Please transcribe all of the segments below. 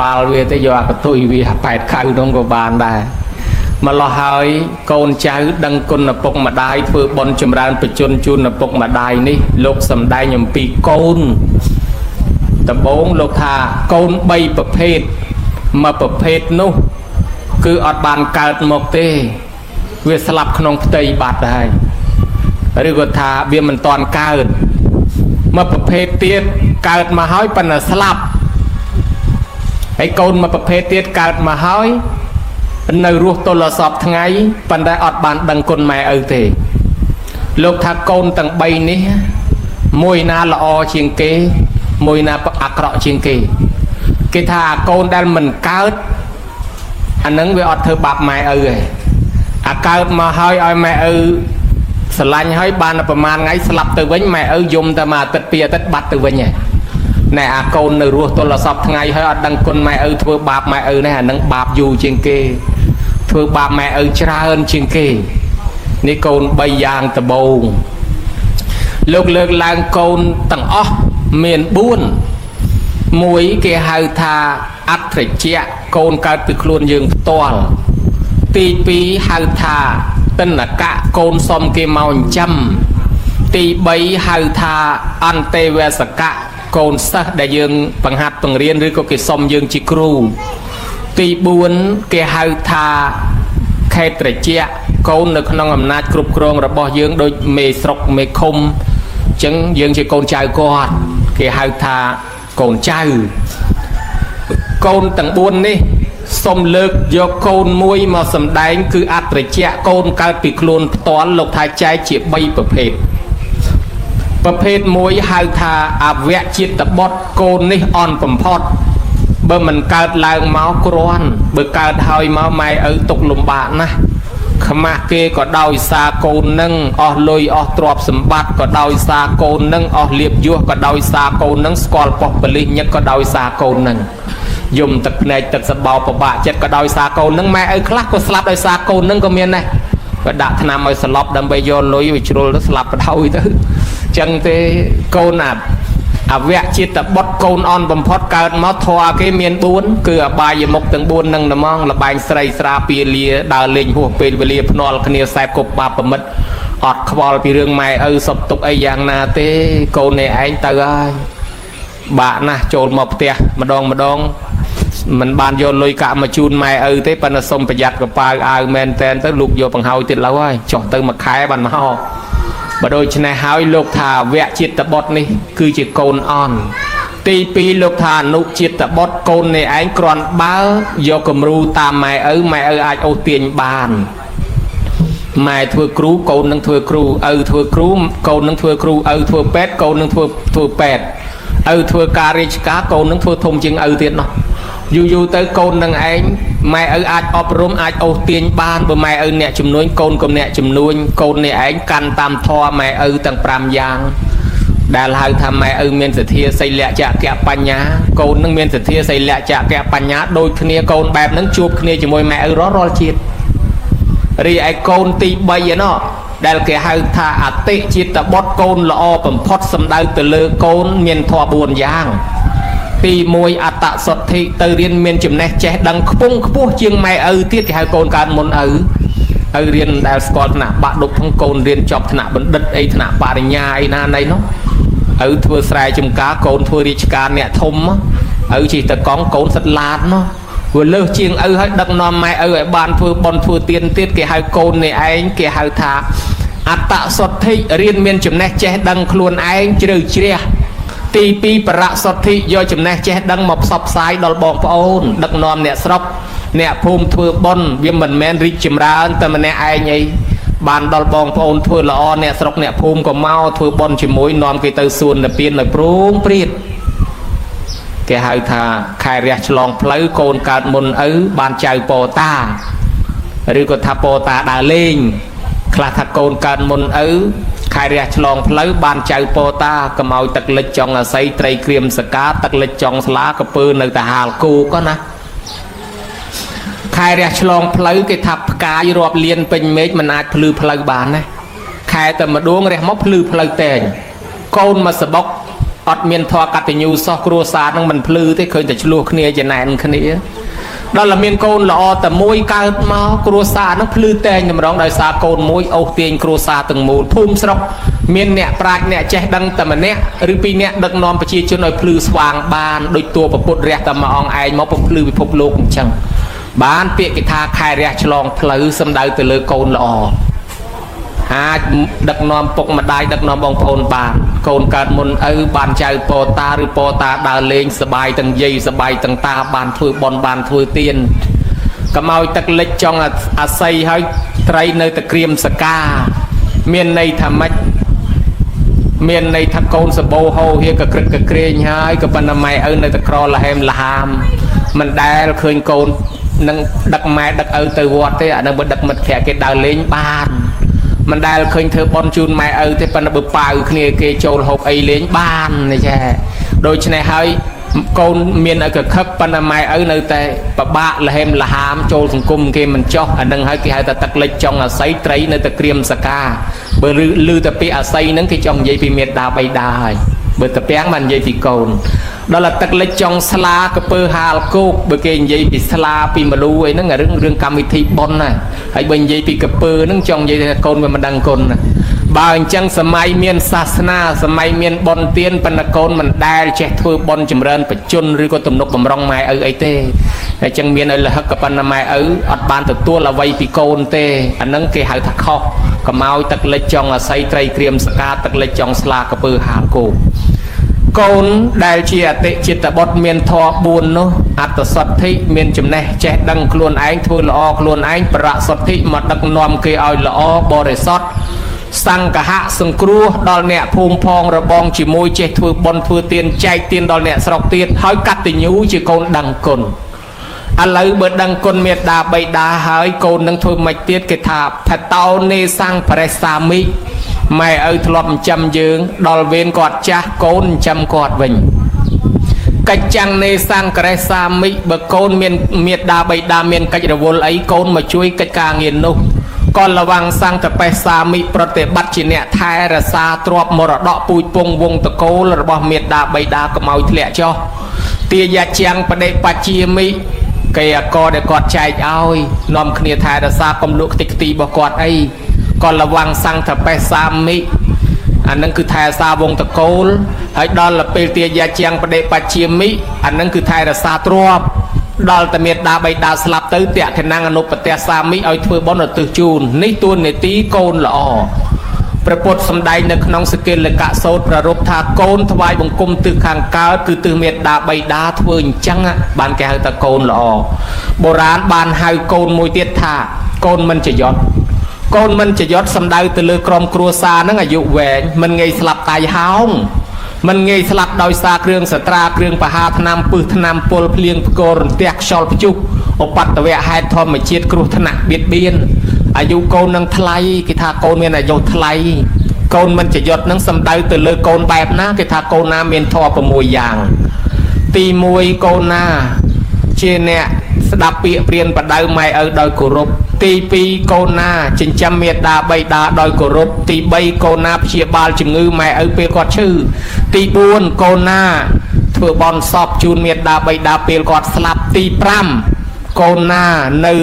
បាលវាទេយកអាកតុយវា8ខៅនោះក៏បានដែរម្លោះហើយកូនចៅដឹងគុណឪពុកម្ដាយធ្វើបុណ្យចម្រើនបជនជូនឪពុកម្ដាយនេះលោកសំដែងអំពីកូនដំបូងលោកថាកូន3ប្រភេទមួយប្រភេទនោះគឺអត់បានកើតមកទេវាស្លាប់ក្នុងផ្ទៃបាត់ហើយឬក៏ថាវាមិនតាន់កើតមួយប្រភេទទៀតកើតមកហើយប៉ុន្តែស្លាប់ហើយកូនមួយប្រភេទទៀតកើតមកហើយនៅរស់ទល់សពថ្ងៃប៉ុន្តែអត់បានដឹងគុណម៉ែឪទេលោកថាកូនទាំង3នេះមួយណាល្អជាងគេមួយណាអាក្រក់ជាងគេគេថាកូនដែលមិនកើតអានឹងវាអត់ធ្វើបាបម៉ែឪទេអាកើតមកហើយឲ្យម៉ែឪស្រឡាញ់ហើយបានប្រហែលថ្ងៃស្លាប់ទៅវិញម៉ែឪយំតែមួយអាទិត្យពីរអាទិត្យបាត់ទៅវិញហ៎ណែអាកូននៅរស់ទល់សពថ្ងៃហើយអត់ដឹងគុណម៉ែឪធ្វើបាបម៉ែឪនេះអានឹងបាបយូរជាងគេធ្វើបាបម៉ែឪច្រើនជាងគេនេះកូន3យ៉ាងដំបូងលោកលើកឡើងកូនទាំងអស់មាន4មួយគេហៅថាអត្រជ្ជៈកូនកើតពីខ្លួនយើងផ្ទាល់ទី2ហៅថាតិនកៈកូនសុំគេមកចិញ្ចឹមទី3ហៅថាអន្តេវសកៈកូនសិស្សដែលយើងបង្ហាត់បង្រៀនឬក៏គេសុំយើងជាគ្រូទី4គេហៅថាខេត្រជ្ជៈកូននៅក្នុងអំណាចគ្រប់គ្រងរបស់យើងដូចមេស្រុកមេឃុំអញ្ចឹងយើងជាកូនចៅគាត់គេហៅថាកូនចៅកូនទាំង4នេះសូមលើកយកកូនមួយមកសម្ដែងគឺអត្រជ្ជៈកូនកើតពីខ្លួនផ្ទាល់លោកថាចែកជា3ប្រភេទប្រភេទមួយហៅថាអវជាតិបុត្រកូននេះអន់បំផុតបើមិនកើតឡើងមកគ្រាន់បើកើតហើយមកម៉ែឪទុកលំបាកណាស់ខ្មាស់គេក៏ដោយសារកូននឹងអស់លុយអស់ទ្រព្យសម្បត្តិក៏ដោយសារកូននឹងអស់លៀបយោះក៏ដោយសារកូននឹងស្គាល់ប៉ុស្តិ៍ប៉ូលីសញឹកក៏ដោយសារកូននឹងយំទឹកភ្នែកទឹកសបោប្របាក់ចិត្តក៏ដោយសារកូននឹងម៉ែឪខ្លះក៏ស្លាប់ដោយសារកូននឹងក៏មានដែរក៏ដាក់ថ្នាំឲ្យស្លាប់ដើម្បីយកលុយវាជ្រុលទៅស្លាប់បដ ாய் ទៅចឹងទេកូនអាអវៈជាតិបុត្រកូនអន់បំផុតកើតមកធွာគេមាន4គឺអបាយមុខទាំង4នឹងត្មងលបែងស្រីស្រាពាលាដើរលេងហួសពេលវេលាភ្នាល់គ្នាសែបគប់បាបប្រមិតអត់ខ្វល់ពីរឿងម៉ែឪសុបទុកអីយ៉ាងណាទេកូននេះឯងទៅហើយបាក់ណាស់ចូលមកផ្ទះម្ដងម្ដងមិនបានយកលុយកាក់មកជូនម៉ែឪទេប៉ុន្តែសុំប្រយ័ត្នកប៉ាវអាវមែនតែនទៅលោកយកបង្ហើយទៀតឡើយហើយចុះទៅមួយខែបានមកបើដូច្នេះហើយលោកថាវៈជាតិបុត្រនេះគឺជាកូនអន់ទី2លោកថាអនុជាតិបុត្រកូននេះឯងគ្រាន់បើយកគំរូតាមម៉ែឪម៉ែឪអាចអូសទាញបានម៉ែធ្វើគ្រូកូននឹងធ្វើគ្រូឪធ្វើគ្រូកូននឹងធ្វើគ្រូឪធ្វើពេទ្យកូននឹងធ្វើធ្វើពេទ្យឪធ្វើការរាជការកូននឹងធ្វើធំជាងឪទៀតនោះយូរយូរទៅកូននឹងឯងម៉ែឪអាចអប់រំអាចអូសទាញបានបើម៉ែឪអ្នកជំនួញកូនក៏អ្នកជំនួញកូននេះឯងកាន់តាមធម៌ម៉ែឪទាំង5យ៉ាងដែលហៅថាម៉ែឪមានសទ្ធាសីលៈចកៈបញ្ញាកូននឹងមានសទ្ធាសីលៈចកៈបញ្ញាដូចគ្នាកូនបែបហ្នឹងជួបគ្នាជាមួយម៉ែឪរាល់រាល់ជាតិរីឯកូនទី3ឯណោះដែលគេហៅថាអតិជាតិបុត្រកូនល្អបំផុតសំដៅទៅលើកូនមានធម៌4យ៉ាងទី1អត្តសុទ្ធិទៅរៀនមានចំណេះចេះដឹងខ្ពង់ខ្ពស់ជាងម៉ែឪទៀតគេហៅកូនកើតមុនឪឪរៀនដែលស្គាល់ថ្នាក់បាក់ដប់ផងកូនរៀនចប់ថ្នាក់បណ្ឌិតអីថ្នាក់បរិញ្ញាអីណាណីនោះឪធ្វើស្រែចម្ការកូនធ្វើរាជការអ្នកធំឪជិះតកង់កូនសិតឡាតនោះវាលើសជាងឪឲ្យដឹកនាំម៉ែឪឲ្យបានធ្វើបុណ្យធ្វើទានទៀតគេហៅកូននេះឯងគេហៅថាអត្តសុទ្ធិរៀនមានចំណេះចេះដឹងខ្លួនឯងជ្រៅជ្រះទី2បរសុទ្ធិយកចំណេះចេះដឹងមកផ្សព្វផ្សាយដល់បងប្អូនដឹកនាំអ្នកស្រុកអ្នកភូមិធ្វើបុណ្យវាមិនមែនរីកចម្រើនតែម្នាក់ឯងអីបានដល់បងប្អូនធ្វើល្អអ្នកស្រុកអ្នកភូមិក៏មកធ្វើបុណ្យជាមួយនាំគេទៅសួននិព្វានដោយព្រងព្រាតគេហៅថាខែរះឆ្លងផ្លូវកូនកើតមុនឪបានចៅពោតាឬក៏ថាពោតាដើរលេងខ្លះថាកូនកើតមុនឪខែរះឆ្លងផ្លូវបានចៅពោតាកុំឲ្យទឹកលិចចង់អាស័យត្រីក្រៀមសកាទឹកលិចចង់ស្លាកពើនៅតាហាលគោក៏ណាខែរះឆ្លងផ្លូវគេថាផ្កាយរាប់លានពេញមេឃមិនអាចភ្លឺផ្លូវបានណាខែតែម្ដងរះមកភ្លឺផ្លូវតែងកូនមកសបុក អត់មានធម៌កតញ្ញូសោះគ្រួសារនឹងមិនភ្លឺទេឃើញតែឆ្លោះគ្នាចំណែនគ្នាដល់តែមានកូនល្អតែមួយកើតមកគ្រួសារនឹងភ្លឺតែងតម្រងដោយសារកូនមួយអូសទាញគ្រួសារទាំងមូលភូមិស្រុកមានអ្នកប្រាជ្ញអ្នកចេះដឹងតែម្នាក់ឬពីរនាក់ដឹកនាំប្រជាជនឲ្យភ្លឺស្វាងបានដូចតួពពុទ្ធរះតែមួយអង្គឯងមកពំភ្លឺពិភពលោកអញ្ចឹងបានពាក្យគេថាខែរះឆ្លងផ្លូវសំដៅទៅលើកូនល្អអាចដឹកនាំពុកម្ដាយដឹកនាំបងប្អូនបានកូនកើតមុនឪបានចៅពោតាឬពោតាដើរលេងសបាយទាំងយាយសបាយទាំងតាបានធ្វើបន់បានធ្វើទានកុំឲ្យទឹកលិចចង់អាស័យហើយត្រីនៅតែក្រៀមសកាមានន័យថាម៉េចមានន័យថាកូនសបោហោហៀកក្រឹកកក្រែងហើយក៏ប៉ុន្តែម៉ែឪនៅតែក្រលហែមលហាមមិនដែលឃើញកូននឹងដឹកម៉ែដឹកឪទៅវត្តទេអានឹងបើដឹកមិត្តភក្តិគេដើរលេងបានមិនដែលឃើញធ្វើបន់ជូនម៉ែឪទេប៉ុន្តែបើប៉ាវគ្នាគេចូលហូបអីលេងបាននេះចាដូច្នេះហើយកូនមានឲ្យកខឹកប៉ុន្តែម៉ែឪនៅតែប្របាកលហេមលហាមចូលសង្គមគេមិនចោះអានឹងហើយគេហៅថាទឹកលិចចង់អាស័យត្រីនៅតែក្រៀមសកាបើលឺតែពាក្យអាស័យហ្នឹងគេចង់និយាយពីមេដាបៃតាហើយបើតាពាំងបាននិយាយពីកូនដល់តែទឹកលិចចង់ស្លាកពើហាលគោកបើគេនិយាយពីស្លាពីមលូអីហ្នឹងរឿងរឿងកម្មវិធីប៉ុនណាហើយបើនិយាយពីកពើហ្នឹងចង់និយាយថាកូនវាមិនដឹងគុណណាបើអញ្ចឹងសម័យមានសាសនាសម័យមានបុណ្យទានប៉ុន្តែកូនមិនដែលចេះធ្វើបុណ្យចម្រើនបច្ចុប្បន្នឬក៏ទំនុកបំរុងម៉ែឪអីទេអញ្ចឹងមានឲ្យលហឹកក៏ប៉ុន្តែម៉ែឪអត់បានទទួលអ្វីពីកូនទេអាហ្នឹងគេហៅថាខុសកុំឲ្យទឹកលិចចង់អាស័យត្រីក្រៀមសកាទឹកលិចចង់ស្លាកពើហាលគោកកូនដែលជាអតិចិត្តបុត្រមានធម៌4នោះអត្តសទ្ធិមានចំណេះចេះដឹងខ្លួនឯងធ្វើល្អខ្លួនឯងប្រសទ្ធិមកដឹកនាំគេឲ្យល្អបរិសុទ្ធសង្ឃៈសង្គ្រោះដល់អ្នកភូមិផងរបងជាមួយចេះធ្វើបុណ្យធ្វើទានចែកទានដល់អ្នកស្រុកទៀតហើយកតញ្ញូជាកូនដឹងគុណឥឡូវបើដឹងគុណមេដាបៃតាហើយកូននឹងធ្វើម៉េចទៀតគេថាផតោនេសង្បរិសាមិម៉ែឪធ្លាប់ចិញ្ចឹមយើងដល់វេនគាត់ចាស់កូនចិញ្ចឹមគាត់វិញកិច្ចចាំងនេសង្ករិសាមិបើកូនមានមេដាបៃតាមានកិច្ចរវល់អីកូនមកជួយកិច្ចការងារនោះកលវੰសង្កបេសាមិប្រតិបត្តិជាអ្នកថែរក្សាទ្រព្យមរតកពូជពងវងតកូលរបស់មេដាបៃតាកុំឲ្យធ្លាក់ចុះទាយាជាងបដិបជាមិគេអកដែលគាត់ចែកឲ្យនាំគ្នាថែរក្សាកុំលក់ខ្ទេចខ្ទីរបស់គាត់អីកលវੰសង្កបេសាមិអានឹងគឺថែរក្សាវងតកូលហើយដល់ពេលទាយាជាងបដិបជាមិអានឹងគឺថែរក្សាទ្រព្យដល់តែមេដាបៃតាស្លាប់ទៅតក្ខណងអនុបទសាមិឲ្យធ្វើបុណ្យឧទ្ទិសជូននេះទួនាទីកូនល្អព្រះពុទ្ធសម្ដែងនៅក្នុងសកិលកសោតប្រារព្ធថាកូនថ្វាយបង្គំទិសខាងកើតគឺទិសមេដាបៃតាធ្វើអញ្ចឹងបានគេហៅថាកូនល្អបុរាណបានហៅកូនមួយទៀតថាកូនមិនចយត់កូនមិនចយត់សំដៅទៅលើក្រុមគ្រួសារហ្នឹងអាយុវែងមិនងាយស្លាប់តៃហោងមិនងាយស្លាប់ដោយសារគ្រឿងសត្រាគ្រឿងបហាថ្នាំពឹសថ្នាំពុលភ្លៀងផ្គររន្ទះខ្យល់ព្យុះឧបតវៈហេតុធម្មជាតិគ្រោះថ្នាក់បៀតបៀនអាយុកូននឹងថ្លៃគេថាកូនមានអាយុថ្លៃកូនមិនចយត់នឹងសំដៅទៅលើកូនបែបណាគេថាកូនណាមានធម៌6យ៉ាងទី1កូនណាជាអ្នកស្ដាប់ពាក្យព្រានបដៅម៉ែឪដោយគោរពទី2កូនណាចិញ្ចឹមមេដាបៃតាដោយគោរពទី3កូនណាព្យាបាលជំងឺម៉ែឪពេលគាត់ឈឺទី4កូនណាធ្វើបន់សពជូនមេដាបៃតាពេលគាត់ស្លាប់ទី5កូនណានៅ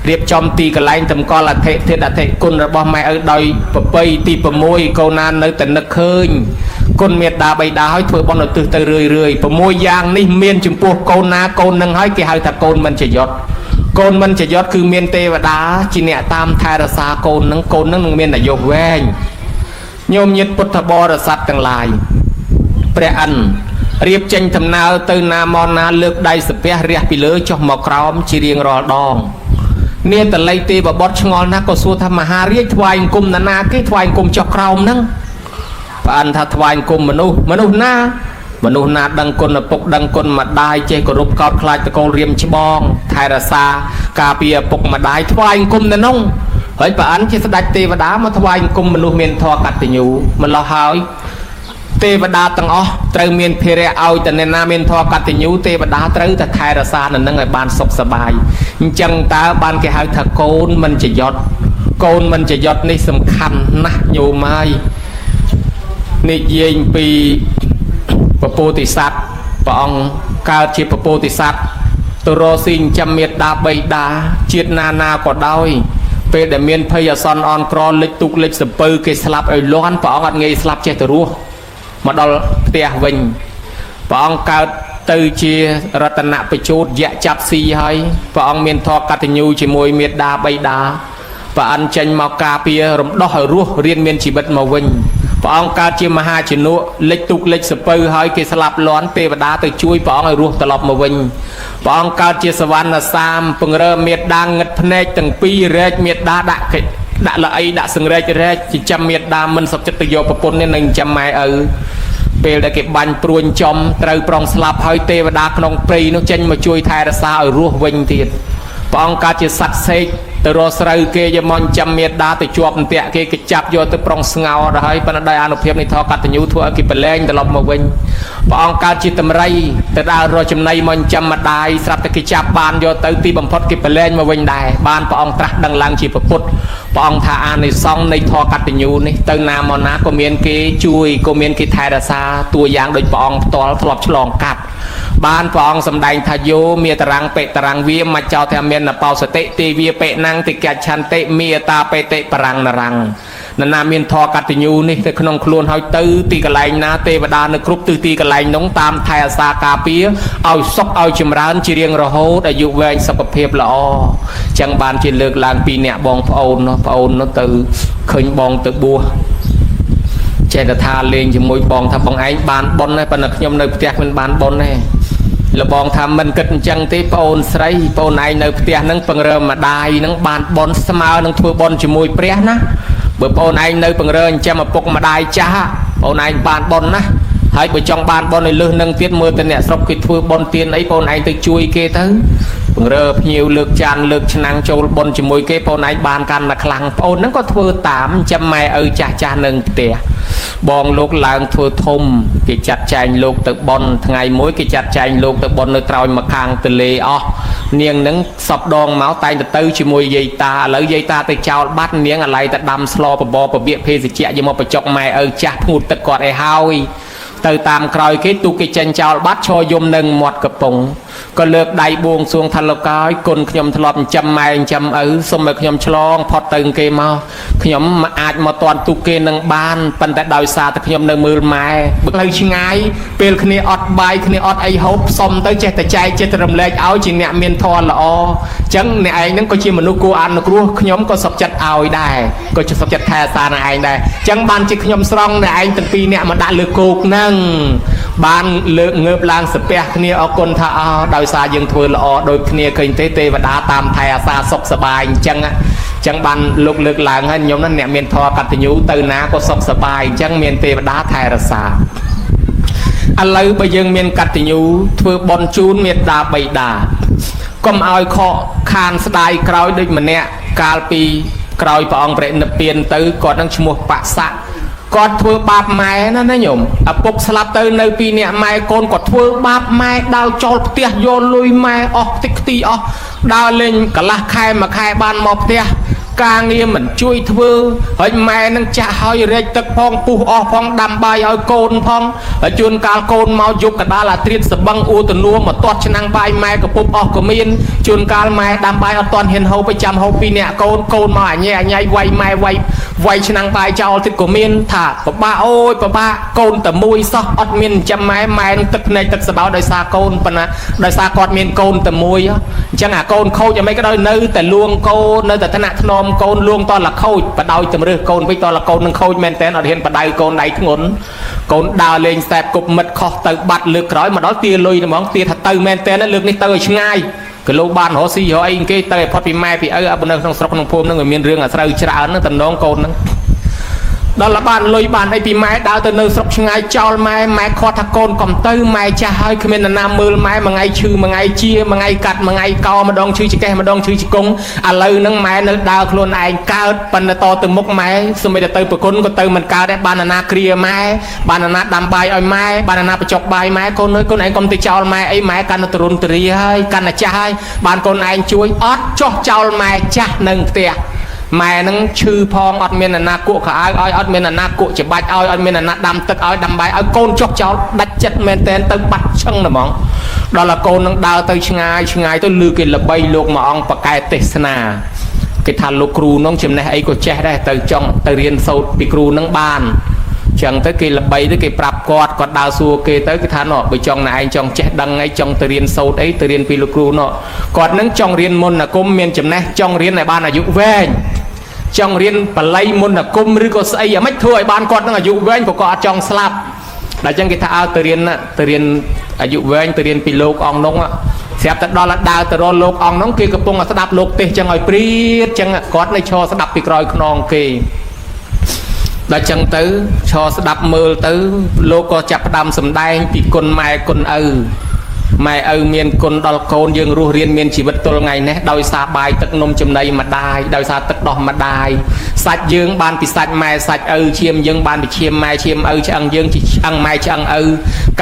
រៀបចំទីកន្លែងតម្កល់អធិធាតុអធិគុណរបស់ម៉ែឪដោយប្រពៃទី6កូនណានៅតែនឹកឃើញគុណមេដាបៃតាឲ្យធ្វើបុណ្យឧទ្ទិសទៅរឿយរឿយ6យ៉ាងនេះមានចំពោះកូនណាកូននឹងហើយគេហៅថាកូនមិនចយត់កូនមិនចយត់គឺមានទេវតាជាអ្នកតាមថែរក្សាកូននឹងកូននឹងនឹងមានអាយុវែងញោមញាតិពុទ្ធបរិស័ទទាំងឡាយព្រះអិនរៀបចេញដំណើរទៅណាមកណាលើកដៃសាពះរះពីលើចុះមកក្រោមជារៀងរាល់ដងនាតល័យទេវបុត្រឆ្ងល់ណាស់ក៏សួរថាមហារាជថ្វាយអង្គមណានាគេថ្វាយអង្គមចុះក្រោមហ្នឹងព្រះអិនថាថ្វាយអង្គមមនុស្សមនុស្សណាមនុស្សណាដឹងគុណឪពុកដឹងគុណម្ដាយចេះគោរពកោតខ្លាចតកូលរៀមច្បងថែរក្សាការពារឪពុកម្ដាយថ្វាយអង្គមនៅនោះហើយព្រះអិនជាស្ដេចទេវតាមកថ្វាយអង្គមមនុស្សមានធម៌កតញ្ញូម្លោះហើយទេវតាទាំងអស់ត្រូវមានភារៈឲ្យតែអ្នកណាមានធម៌កតញ្ញូទេវតាត្រូវតែថែរក្សានៅនឹងឲ្យបានសុខសប្បាយអញ្ចឹងតើបានគេហៅថាកូនមិនចយត់កូនមិនចយត់នេះសំខាន់ណាស់ញោមហើយនិយាយពី ពពោធិសត្វព្រះអង្គកើតជាពពោធិសត្វទៅរកស៊ីចិញ្ចឹមមេដាបៃតាជាតិណាណាក៏ដោយពេលដែលមានភ័យអាសន្នអន់ក្រលិចទូកលិចសពៅគេស្លាប់ឲ្យលាន់ព្រះអង្គអត់ងាយស្លាប់ចេះទៅរស់មកដល់ផ្ទះវិញព្រះអង្គកើតទៅជារតនបជោតយៈចាប់ស៊ីហើយព្រះអង្គមានធម៌កតញ្ញូជាមួយមេដាបៃតាព្រះអិនចេញមកការពាររំដោះឲ្យរស់រៀនមានជីវិតមកវិញព្រះអង្គកើតជាមហាជំនុលិចទូកលិចសពៅហើយគេស្លាប់លាន់ទេវតាទៅជួយព្រះអង្គឲ្យរស់ត្រឡប់មកវិញព្រះអង្គកើតជាសវណ្ណសាមពង្រើមេដាងឹតភ្នែកទាំងពីររែកមេដាដាក់កិដាក់ល្អីដាក់សង្រែករែកចិញ្ចឹមមេដាមិនសុខចិត្តទៅយកប្រពន្ធនេះនឹងចិញ្ចឹមម៉ែឪពេលដែលគេបាញ់ព្រួញចំត្រូវប្រងស្លាប់ហើយទេវតាក្នុងព្រៃនោះចេញមកជួយថែរក្សាឲ្យរស់វិញទៀតព្រះអង្គកើតជាសត្វសេកទៅរកស្រូវគេយកមកចិញ្ចឹមមេដាទៅជាប់អន្ទាក់គេគេចាប់យកទៅប្រងស្ងោដល់ហើយប៉ុន្តែដោយអានុភាពនៃធម៌កតញ្ញូធ្វើឲ្យគេប្រឡែងត្រឡប់មកវិញព្រះអង្គកើតជាតម្រៃទៅដើររកចំណីមកចិញ្ចឹមម្ដាយស្រាប់តែគេចាប់បានយកទៅទីបំផុតគេប្រឡែងមកវិញដែរបានព្រះអង្គត្រាស់ដឹងឡើងជាពុទ្ធព្រះអង្គថាអានិសង្សនៃធម៌កតញ្ញូនេះទៅណាមកណាក៏មានគេជួយក៏មានគេថែរក្សាតួយ៉ាងដូចព្រះអង្គផ្ទាល់ធ្លាប់ឆ្លងកាត់បានព្រះអង្គសម្ដែងថាយោមេតរាំងបេតរាំងវាមច្ចោធមានបោសតិទេវាបេណੰតិកច្ឆន្តិមេតាបេតិបរាំងនរាំងនណាមានធម៌កតញ្ញូនេះទៅក្នុងខ្លួនហើយទៅទីកន្លែងណាទេវតានៅគ្រប់ទិសទីកន្លែងនោះតាមថែអាសាការពារឲ្យសុខឲ្យចម្រើនជារៀងរហូតអាយុវែងសុខភាពល្អចឹងបានជាលើកឡើងពីអ្នកបងប្អូននោះប្អូននោះទៅឃើញបងទៅបួសចេះតែថាលេងជាមួយបងថាបងឯងបានប៉ុនទេប៉ុន្តែខ្ញុំនៅផ្ទះមិនបានប៉ុនទេលបងថាមិនគិតអញ្ចឹងទេប្អូនស្រីប្អូនឯងនៅផ្ទះហ្នឹងពង្រើម្ដាយហ្នឹងបានប៉ុនស្មើនឹងធ្វើប៉ុនជាមួយព្រះណាបើប្អូនឯងនៅពង្រើចិញ្ចឹមឪពុកម្ដាយចាស់ប្អូនឯងបានប៉ុនណាហើយបើចង់បានប៉ុនឲ្យលឹះនឹងទៀតមើលទៅអ្នកស្រុកគេធ្វើប៉ុនទៀនអីប្អូនឯងទៅជួយគេទៅពង្រើភ្ញៀវលើកចានលើកឆ្នាំងចូលប៉ុនជាមួយគេប្អូនឯងបានកាន់តែខ្លាំងប្អូនហ្នឹងក៏ធ្វើតាមចិញ្ចឹមម៉ែឪចាស់ចាស់នឹងផ្ទះបងលោកឡើងធ្វើធំគេចាត់ចែងលោកទៅប៉ុនថ្ងៃមួយគេចាត់ចែងលោកទៅប៉ុននៅត្រោយមកខាងទលេអស់នាងនឹងសពដងមកតែងទៅទៅជាមួយយាយតាឥឡូវយាយតាទៅចោលបាត់នាងអាឡ័យទៅដាំស្លបបរបៀកភេសជ្ជៈយកមកបញ្ចុកម៉ែឪចាស់ធ្ងូតទឹកគាត់ឲ្យហើយទៅតាមក្រោយគេទូគេចេញចោលបាត់ឈរយំនឹងមាត់កំពង់ក៏លើកដៃបួងសួងថាលោកកាយគុណខ្ញុំធ្លាប់ចិញ្ចឹមម៉ែចិញ្ចឹមឪសូមឲ្យខ្ញុំឆ្លងផុតទៅគេមកខ្ញុំអាចមកតន់ទូគេនឹងបានប៉ុន្តែដោយសារតែខ្ញុំនៅមើលម៉ែបើផ្លូវឆ្ងាយពេលគ្នាអត់បាយគ្នាអត់អីហូបសុំទៅចេះតែចែកចេះតែរំលែកឲ្យជាអ្នកមានធម៌ល្អអញ្ចឹងអ្នកឯងហ្នឹងក៏ជាមនុស្សគួរអនុគ្រោះខ្ញុំក៏សុខចិត្តឲ្យដែរក៏ជាសុខចិត្តថែអាសាអ្នកឯងដែរអញ្ចឹងបានជាខ្ញុំស្រង់អ្នកឯងទាំងពីរអ្នកមកដាក់លើគោកហ្នឹងបានលើកងើបឡើងសាពះគ្នាអរគុណថាអោដោយសារយើងធ្វើល្អដូចគ្នាឃើញទេទេវតាតាមថែអាសាសុខសប្បាយអញ្ចឹងអញ្ចឹងបានលោកលើកឡើងហើយខ្ញុំហ្នឹងអ្នកមានធម៌កតញ្ញូទៅណាក៏សុខសប្បាយអញ្ចឹងមានទេវតាថែរក្សាឥឡូវបើយើងមានកតញ្ញូធ្វើបុណ្យជូនមេត្តាបិតាកុំឲ្យខកខានស្ដាយក្រោយដូចម្នាក់កាលពីក្រោយព្រះអង្គប្រនិព្វានទៅគាត់នឹងឈ្មោះបសៈគាត់ធ្វើបាបម៉ែណាណាញោមឪពុកស្លាប់ទៅនៅពីរនាក់ម៉ែកូនគាត់ធ្វើបាបម៉ែដើរចោលផ្ទះយកលុយម៉ែអស់តិចខ្ទីអស់ដើរលេងកន្លះខែមួយខែបានមកផ្ទះការងារមិនជួយធ្វើហើយម៉ែនឹងចាក់ហើយរែកទឹកផងពុះអស់ផងដាំបាយឲ្យកូនផងហើយជួនកាលកូនមកយប់កដាលអាត្រៀតសបឹងអួតនួមកទាត់ឆ្នាំងបាយម៉ែកពុបអស់ក៏មានជួនកាលម៉ែដាំបាយអត់ទាន់ហ៊ានហូបទៅចាំហូបពីអ្នកកូនកូនមកអញអញវាយម៉ែវាយវាយឆ្នាំងបាយចោលទៀតក៏មានថាពិបាកអូយពិបាកកូនតែមួយសោះអត់មានចាំម៉ែម៉ែនឹងទឹកភ្នែកទឹកសបោដោយសារកូនប៉ុណ្ណាដោយសារគាត់មានកូនតែមួយអញ្ចឹងអាកូនខូចយ៉ាងម៉េចក៏ដោយនៅតែលួងកូននៅតែថ្នាក់ថ្នមកូនលួងតលខូចបដោយតម្រើសកូនវិញតលកូននឹងខូចមែនតើអត់ហ៊ានបដៅកូនដៃធ្ងន់កូនដើរលេងសែបគប់មិត្តខុសទៅបាត់លើកក្រោយមកដល់ទាលុយហ្មងទាថាទៅមែនតើលើកនេះទៅឲ្យឆ្ងាយគីឡូបានរកស៊ីរកអីគេទៅឲ្យផុតពីម៉ែពីឪអត់នៅក្នុងស្រុកក្នុងភូមិហ្នឹងវាមានរឿងអាស្រូវច្រើនហ្នឹងតំណងកូនហ្នឹងដល់បានលុយបានអីពីម៉ែដើរទៅនៅស្រុកឆ្ងាយចោលម៉ែម៉ែខាត់ថាកូនកុំទៅម៉ែចាស់ហើយគ្មាននរណាមើលម៉ែមួយថ្ងៃឈឺមួយថ្ងៃជាមួយថ្ងៃកាត់មួយថ្ងៃកោម្ដងឈឺចកេះម្ដងឈឺជង្គង់ឥឡូវហ្នឹងម៉ែនៅដើរខ្លួនឯងកើតប៉ុន្តែតទៅមុខម៉ែសូម្បីតែទៅប្រគុណក៏ទៅមិនកើតដែរបាននរណាគ្រាម៉ែបាននរណាដាំបាយឲ្យម៉ែបាននរណាបញ្ចុកបាយម៉ែកូនអើយកូនឯងកុំទៅចោលម៉ែអីម៉ែកាន់តែទរុនទរាហើយកាន់តែចាស់ហើយបានកូនឯងជួយអត់ចោះចោលម៉ែចាស់នៅផ្ទះ ម៉ែនឹងឈឺផងអត់មានអាណាគក់ខោអាវឲ្យអត់មានអាណាគក់ច្បាច់ឲ្យអត់មានអាណាដាំទឹកឲ្យដាំបាយឲ្យកូនចុះចោលដាច់ចិត្តមែនតែនទៅបាត់ឆឹងហ្មងដល់តែកូននឹងដើរទៅឆ្ងាយឆ្ងាយទៅឮគេល្បីលោកមួយអង្គបកែទេសនាគេថាលោកគ្រូនោះចំណេះអីក៏ចេះដែរទៅចង់ទៅរៀនសូត្រពីគ្រូនឹងបានចឹងទៅគេល្បីទៅគេប្រាប់គាត់គាត់ដើរសួរគេទៅគេថាណោះបើចង់ណែឯងចង់ចេះដឹងអីចង់ទៅរៀនសូត្រអីទៅរៀនពីលោកគ្រូណោះគាត់នឹងចង់រៀនមន្តអាគមមានចំណេះចង់រៀនឲ្យបានអាយុវែងចង់រៀនបល័យមន្តអាគមឬក៏ស្អីអាម៉េចធ្វើឲ្យបានគាត់នឹងអាយុវែងព្រោះគាត់អត់ចង់ស្លាប់ដល់ចឹងគេថាឲ្យទៅរៀនទៅរៀនអាយុវែងទៅរៀនពីលោកអង្គនោះស្រាប់តែដល់ដើរទៅរកលោកអង្គនោះគេកំពុងតែស្ដាប់លោកទេសចឹងឲ្យព្រាតចឹងគាត់នៅឈរស្ដាប់ពីក្រោយខ្នងគេដល់ចឹងទៅឈរស្ដាប់មើលទៅលោកក៏ចាប់ផ្ដើមសម្ដែងពីគុណម៉ែគុណឪម៉ែឪមានគុណដល់កូនយើងរស់រៀនមានជីវិតទល់ថ្ងៃនេះដោយសារបាយទឹកនំចំណីម្ដាយដោយសារទឹកដោះម្ដាយសាច់យើងបានពីសាច់ម៉ែសាច់ឪឈាមយើងបានពីឈាមម៉ែឈាមឪឆ្អឹងយើងជាឆ្អឹងម៉ែឆ្អឹងឪ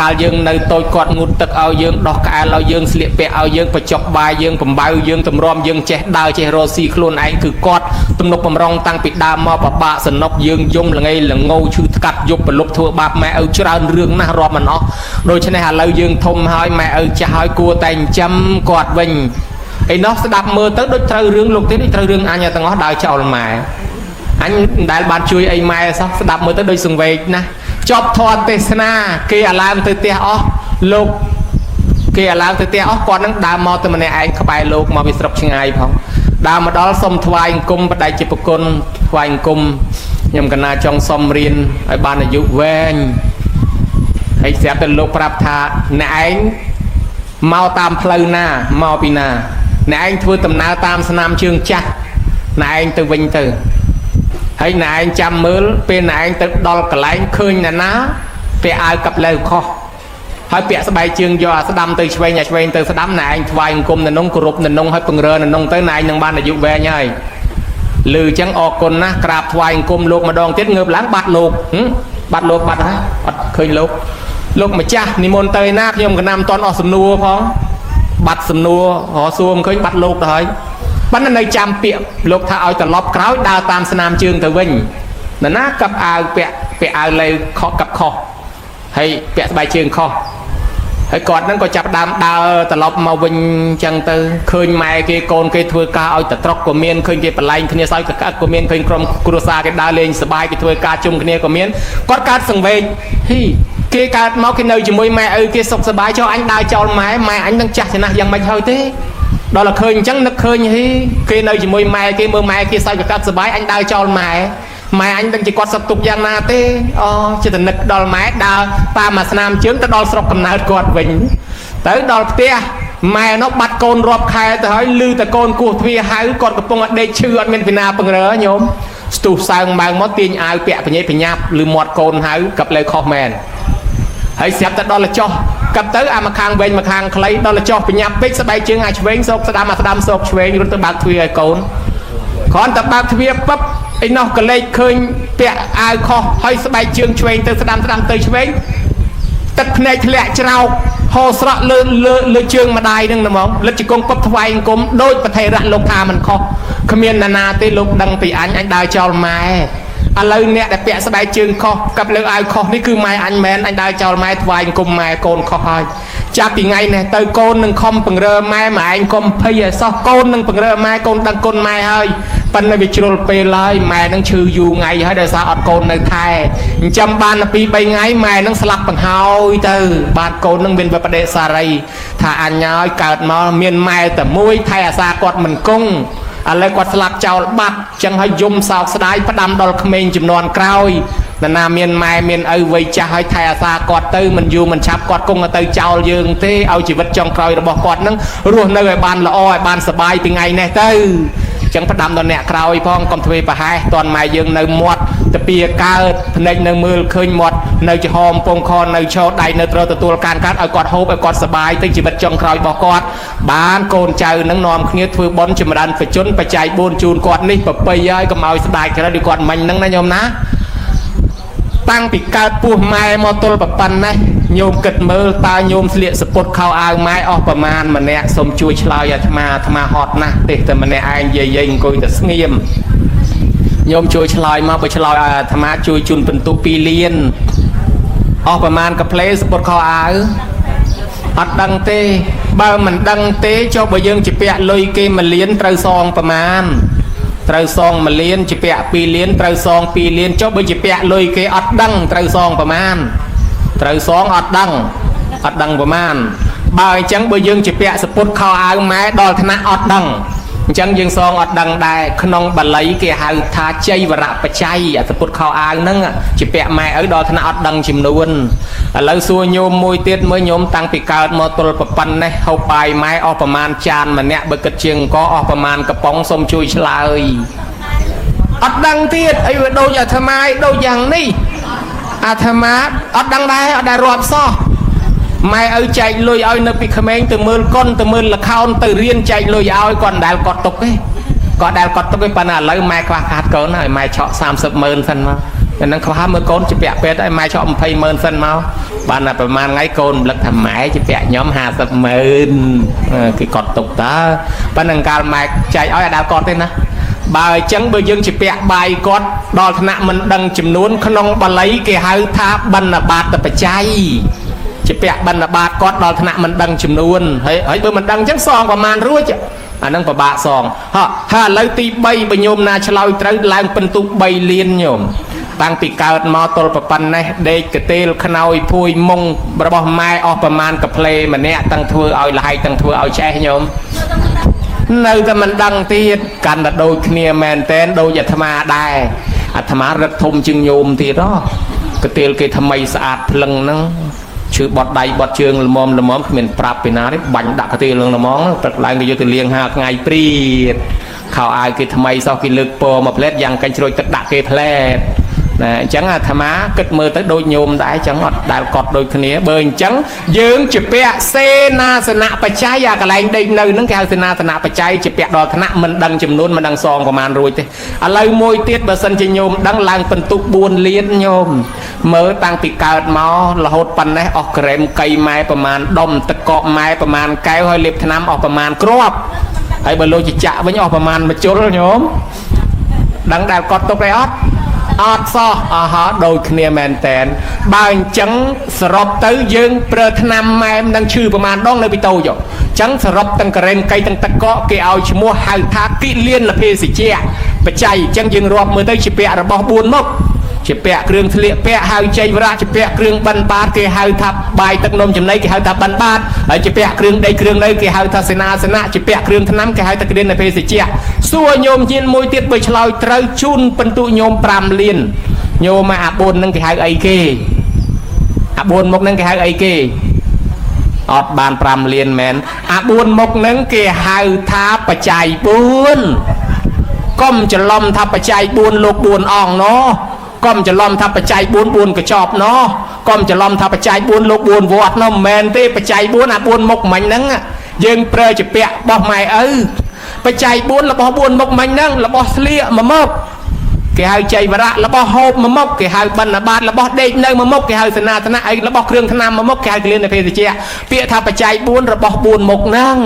កាលយើងនៅតូចគាត់ងូតទឹកឲ្យយើងដោះក្អែលឲ្យយើងស្លៀកពាក់ឲ្យយើងបញ្ចុកបាយយើងបំបៅយើងទម្រាំយើងចេះដើរចេះរកស៊ីខ្លួនឯងគឺគាត់ទំនុកបំរុងតាំងពីដើមមកបបាក់សនុកយើងយំល្ងៃល្ងោឈឺថ្កាត់យប់ប្រលប់ធ្វើបាបម៉ែឪច្រើនរឿងណាស់រាប់មិនអស់ដូច្នេះឥឡូវយើងធំហើយម៉ែឪចាស់ហើយគួរតែចិញ្ចឹមគាត់វិញឯនោះស្ដាប់មើលទៅដូចត្រូវរឿងលោកទេដូចត្រូវរឿងអញទាំងអស់ដើរចោលម៉ែអញមិនដែលបានជួយអីម៉ែសោះស្ដាប់មើលទៅដូចសង្វេគណាស់ចប់ធម៌ទេសនាគេអាឡាមទៅផ្ទះអស់លោកគេអាឡាមទៅផ្ទះអស់គាត់នឹងដើរមកទៅម្នាក់ឯងក្បែរលោកមកពីស្រុកឆ្ងាយផងដើរមកដល់សុំថ្វាយអង្គមបដិជាប្រគុណថ្វាយអង្គមខ្ញុំកណាចង់សុំរៀនឲ្យបានអាយុវែងហើយស្រាប់តែលោកប្រាប់ថាអ្នកឯងមកតាមផ្លូវណាមកពីណាអ្នកឯងធ្វើដំណើរតាមស្នាមជើងចាស់អ្នកឯងទៅវិញទៅហើយអ្នកឯងចាំមើលពេលអ្នកឯងទៅដល់កន្លែងឃើញអ្នកណាពាក់អាវកាប់លើខុសហើយពាក់ស្បែកជើងយកអាស្ដាំទៅឆ្វេងអាឆ្វេងទៅស្ដាំអ្នកឯងថ្វាយអង្គមនៅនោះគោរពនៅនោះហើយពង្រើនៅនោះទៅអ្នកឯងនឹងបានអាយុវែងហើយឮចឹងអរគុណណាស់ក្រាបថ្វាយអង្គមលោកម្ដងទៀតងើបឡើងបាត់លោកបាត់លោកបាត់ហើយអត់ឃើញលោកលោកម្ចាស់និមន្តទៅណាខ្ញុំកណាំតន់អស់សំណួរផងបាត់សំណួររកសួរមិនឃើញបាត់លោកទៅហើយប៉ុន្តែនៅចាំពាក្យលោកថាឲ្យត្រឡប់ក្រោយដើរតាមស្នាមជើងទៅវិញនរណាកັບអាវពាក់ពាក់អាវលេវខកកាប់ខុសហើយពាក់ស្បែកជើងខុសហើយគាត់ហ្នឹងក៏ចាប់ដើមដើរត្រឡប់មកវិញចឹងទៅឃើញម៉ែគេកូនគេធ្វើការឲ្យតត្រកក៏មានឃើញគេបលែងគ្នាសើចកក្អឹកក៏មានឃើញក្រុមគ្រួសារគេដើរលេងសប្បាយគេធ្វើការជុំគ្នាក៏មានគាត់កើតសង្វេគហ៊ីគេកើតមកគេនៅជាមួយម៉ែឪគេសុខសប្បាយចុះអញដើរចោលម៉ែម៉ែអញនឹងចាស់ចំណាស់យ៉ាងម៉េចហើយទេដល់តែឃើញអញ្ចឹងនឹកឃើញហ៊ីគេនៅជាមួយម៉ែគេមើលម៉ែគេសើចកក្អឹកសប្បាយអញដើរចោលម៉ែម៉ែអញដឹងជាគាត់សត្វទុកយ៉ាងណាទេអូចិត្តនឹកដល់ម៉ែដើរតាមអាស្នាមជើងទៅដល់ស្រុកកំណើតគាត់វិញទៅដល់ផ្ទះម៉ែនោះបាត់កូនរាប់ខែទៅហើយឮតែកូនគោះទ្វារហៅគាត់កំពុងតែដេកឈឺអត់មានពីណាពង្រើញោមស្ទុះសើងម៉ើងមកទាញអាវពាក់បញ្ញាបញ្ញាប់ឬមាត់កូនហៅកាប់លើខុសមែនហើយស្រាប់តែដល់ចោះកាប់ទៅអាមកខាងវែងមកខាងខ្លីដល់ចោះបញ្ញាប់ពេកស្បែកជើងអាឆ្វេងសោកស្ដាំអាស្ដាំសោកឆ្វេងរត់ទៅបើកទ្វារឲ្យកូនគ្រាន់តែបើកទ្វារពឹបឯណោះកលេចឃើញពាក់អាវខុសហើយស្បែកជើងឆ្វេងទៅស្ដាំស្ដាំទៅឆ្វេងទឹកភ្នែកធ្លាក់ច្រោកហូរស្រក់លើលើលើជើងម្ដាយនឹងហ្មងលិតជង្គង់ពឹបថ្វាយអង្គមដោយប្រធេរៈលោកថាមិនខុសគ្មានណានាទេលោកដឹងពីអញអញដើរចោលម៉ែឥឡូវអ្នកដែលពាក់ស្បែកជើងខុសកាប់លើអាវខុសនេះគឺម៉ែអញមែនអញដើរចោលម៉ែថ្វាយអង្គមម៉ែកូនខុសហើយចាប់ពីថ្ងៃនេះទៅកូននឹងខំពង្រើម៉ែម៉ែឯងកុំភ័យឲ្យសោះកូននឹងពង្រើម៉ែកូនដឹងគុណម៉ែហើយប៉ុន្តែវាជ្រុលពេលហើយម៉ែនឹងឈឺយូរថ្ងៃហើយដោយសារអត់កូននៅថែអញ្ចឹងបានតែ2 3ថ្ងៃម៉ែនឹងស្លាប់បង្ហើយទៅបានកូននឹងមានវិបដិសារីថាអញហើយកើតមកមានម៉ែតែមួយថែអាសាគាត់មិនគង់ឥឡូវគាត់ស្លាប់ចោលបាត់ចឹងហើយយំសោកស្ដាយផ្ដាំដល់ក្មេងចំនួនក្រោយនរណាមានម៉ែមានឪវ័យចាស់ហើយថែអាសាគាត់ទៅមិនយូរមិនឆាប់គាត់គង់ទៅចោលយើងទេឲ្យជីវិតចុងក្រោយរបស់គាត់នឹងរស់នៅឲ្យបានល្អឲ្យបានសប្បាយពីថ្ងៃនេះទៅចឹងផ្ដាំដល់អ្នកក្រោយផងកុំធ្វើប្រហែសតន់ម៉ែយើងនៅមាត់តាពីកើតភ្នែកនៅមើលឃើញមាត់នៅចំហមពងខនៅឈរដៃនៅត្រូវទទួលការកើតឲ្យគាត់ហូបឲ្យគាត់សប្បាយទៅជីវិតចុងក្រោយរបស់គាត់បានកូនចៅនឹងនាំគ្នាធ្វើបុណ្យចម្រើនបច្ចុប្បច្ច័យ4ជូនគាត់នេះប្រពៃហើយកុំឲ្យស្ដាយក្រោយដូចគាត់មិញហ្នឹងណាញោមណាតាំងពីកើតពោះម៉ែមកទល់ប្រប៉ុណ្ណេះញោមគិតមើលតើញោមស្លៀកសពុតខោអាវម៉ែអស់ប្រមាណម្នាក់សូមជួយឆ្លើយអាត្មាអាត្មាហត់ណាស់ទេតែម្នាក់ឯងយាយយាយអង្គុយតែស្ងៀម ញោមជួយឆ្លើយមកបើឆ្លើយឲ្យអាត្មាជួយជូនពិន្ទុ2លានអស់ប្រមាណកាផ្លេសពុតខោអាវអត់ដឹងទេបើមិនដឹងទេចុះបើយើងជាពាក់លុយគេ1លានត្រូវសងប្រមាណត្រូវសង1លានជាពាក់2លានត្រូវសង2លានចុះបើជាពាក់លុយគេអត់ដឹងត្រូវសងប្រមាណត្រូវសងអត់ដឹងអត់ដឹងប្រមាណបើអញ្ចឹងបើយើងជាពាក់សពុតខោអាវម៉ែដល់ថ្នាក់អត់ដឹងអញ្ចឹងយើងសងអត់ដឹងដែរក្នុងបាលីគេហៅថាចៃវរៈបច្ច័យអសពុតខោអាវហ្នឹងជាពាក់ម៉ែឪដល់ថ្នាក់អត់ដឹងចំនួនឥឡូវសួរញោមមួយទៀតមើលញោមតាំងពីកើតមកទល់ប្រប៉ុណ្ណេះហូបបាយម៉ែអស់ប្រមាណចានម្នាក់បើគិតជាងអង្គអស់ប្រមាណកំប៉ុងសូមជួយឆ្លើយអត់ដឹងទៀតអីវាដូចអាត្មាឯងដូចយ៉ាងនេះអាត្មាអត់ដឹងដែរអត់ដែលរាប់សោះម៉ែឪចែកលុយឲ្យនៅពីក្មេងទៅមើលកុនទៅមើលល្ខោនទៅរៀនចែកលុយឲ្យគាត់មិនដែលគាត់ទុកទេគាត់ដែលគាត់ទុកទេប៉ុន្តែឥឡូវម៉ែខ្វះខាតកូនហើយម៉ែឆក់30ម៉ឺនសិនមកតែនឹងខ្វះមើលកូនជាពាក់ពេទ្យហើយម៉ែឆក់20ម៉ឺនសិនមកបានតែប្រហែលថ្ងៃកូនរំលឹកថាម៉ែជាពាក់ខ្ញុំ50ម៉ឺនគេគាត់ទុកតើប៉ុន្តែកាលម៉ែចែកឲ្យអត់ដែលគាត់ទេណាបើអញ្ចឹងបើយើងជាពាក់បាយគាត់ដល់ថ្នាក់មិនដឹងចំនួនក្នុងបាលីគេហៅថាបណ្ឌបាតបច្ច័យជាពាក់បណ្ឌបាតគាត់ដល់ថ្នាក់មិនដឹងចំនួនហើយហើយបើមិនដឹងអញ្ចឹងសងប្រមាណរួចអានឹងពិបាកសងហោះហើយឥឡូវទី3បើញោមណាឆ្លើយត្រូវឡើងពិន្ទុ3លានញោមតាំងពីកើតមកទល់ប្រប៉ុណ្ណេះដេកកទេលខ្នើយភួយមុងរបស់ម៉ែអស់ប្រមាណកាផ្លេម្នាក់តាំងធ្វើឲ្យលហើយតាំងធ្វើឲ្យឆេះញោមនៅតែមិនដឹងទៀតកាន់តែដូចគ្នាមែនតែនដូចអាត្មាដែរអាត្មារឹកធំជាងញោមទៀតហ៎កទេលគេថ្មីស្អាតភ្លឹងហ្នឹងឈឺបត់ដៃបត់ជើងល្មមល្មមគ្មានប្រាប់ពីណាទេបាញ់ដាក់កទេលនឹងល្មងព្រឹកឡើងគេយកទៅលាង5ថ្ងៃព្រាតខោអាវគេថ្មីសោះគេលើកពណ៌មកផ្លែតយ៉ាងកញ្ជ្រោចទឹកដាក់គេផ្លែតណាអញ្ចឹងអាត្មាគិតមើលទៅដូចញោមដែរអញ្ចឹងអត់ដែលកត់ដូចគ្នាបើអញ្ចឹងយើងជាពាក់សេនាសនៈបច្ច័យអាកន្លែងដេកនៅហ្នឹងគេហៅសេនាសនៈបច្ច័យជាពាក់ដល់ថ្នាក់មិនដឹងចំនួនមិនដឹងសងប្រមាណរួចទេឥឡូវមួយទៀតបើសិនជាញោមដឹងឡើងពិន្ទុ4លានញោមមើលតាំងពីកើតមករហូតប៉ុណ្ណេះអស់ក្រែមកៃម៉ែប្រមាណដុំទឹកកកម៉ែប្រមាណកែវហើយលេបថ្នាំអស់ប្រមាណគ្រាប់ហើយបើលោកចចាក់វិញអស់ប្រមាណមួយជុលញោមដឹងដែលកត់ទុកដែរអត់អត់សោះអស់ហោដូចគ្នាមែនតែនបើអញ្ចឹងសរុបទៅយើងប្រើថ្នាំម៉ែមនឹងឈឺប្រមាណដងនៅពីតូចអញ្ចឹងសរុបទាំងក្រែមកៃទាំងទឹកកកគេឲ្យឈ្មោះហៅថាគិលានលភេសជ្ជៈបច្ច័យអញ្ចឹងយើងរាប់មើលទៅជាពាក្យរបស់4មុខជាពាក្យគ្រឿងធ្លៀកពាក្យហៅជ័យវរៈជាពាក្យគ្រឿងបិណ្ឌបាតគេហៅថាបាយទឹកនំចំណីគេហៅថាបិណ្ឌបាតហើយជាពាក្យគ្រឿងដីគ្រឿងនៅគេហៅថាសេនាសនៈជាពាក្យគ្រឿងថ្នាំគេហៅថាគ្រានភេសជ្ជៈសួរញោមជាមួយទៀតបើឆ្លើយត្រូវជូនពិន្ទុញោម5លានញោមអា4ហ្នឹងគេហៅអីគេអា4មុខហ្នឹងគេហៅអីគេអត់បាន5លានមែនអា4មុខហ្នឹងគេហៅថាបច្ច័យ4កុំច្រឡំថាបច្ច័យ4លោក4អង្គណោះកុំច្រឡំថាបច្ច័យ4 4កញ្ចប់ណោះកុំច្រឡំថាបច្ច័យ4លោក4វត្តណោះមិនមែនទេបច្ច័យ4អា4មុខមិញហ្នឹងយើងប្រើជាពាក្យបោះម៉ែឪបច្ច័យ4របស់4មុខមិញហ្នឹងរបស់ស្លៀកមួយមុខគេហៅចៃវរៈរបស់ហូបមួយមុខគេហៅបណ្ឌបាតរបស់ដេកនៅមួយមុខគេហៅសេនាសនៈអីរបស់គ្រឿងថ្នាំមួយមុខគេហៅគលានភេសជ្ជៈពាក្យថាបច្ច័យ4របស់4មុខហ្នឹង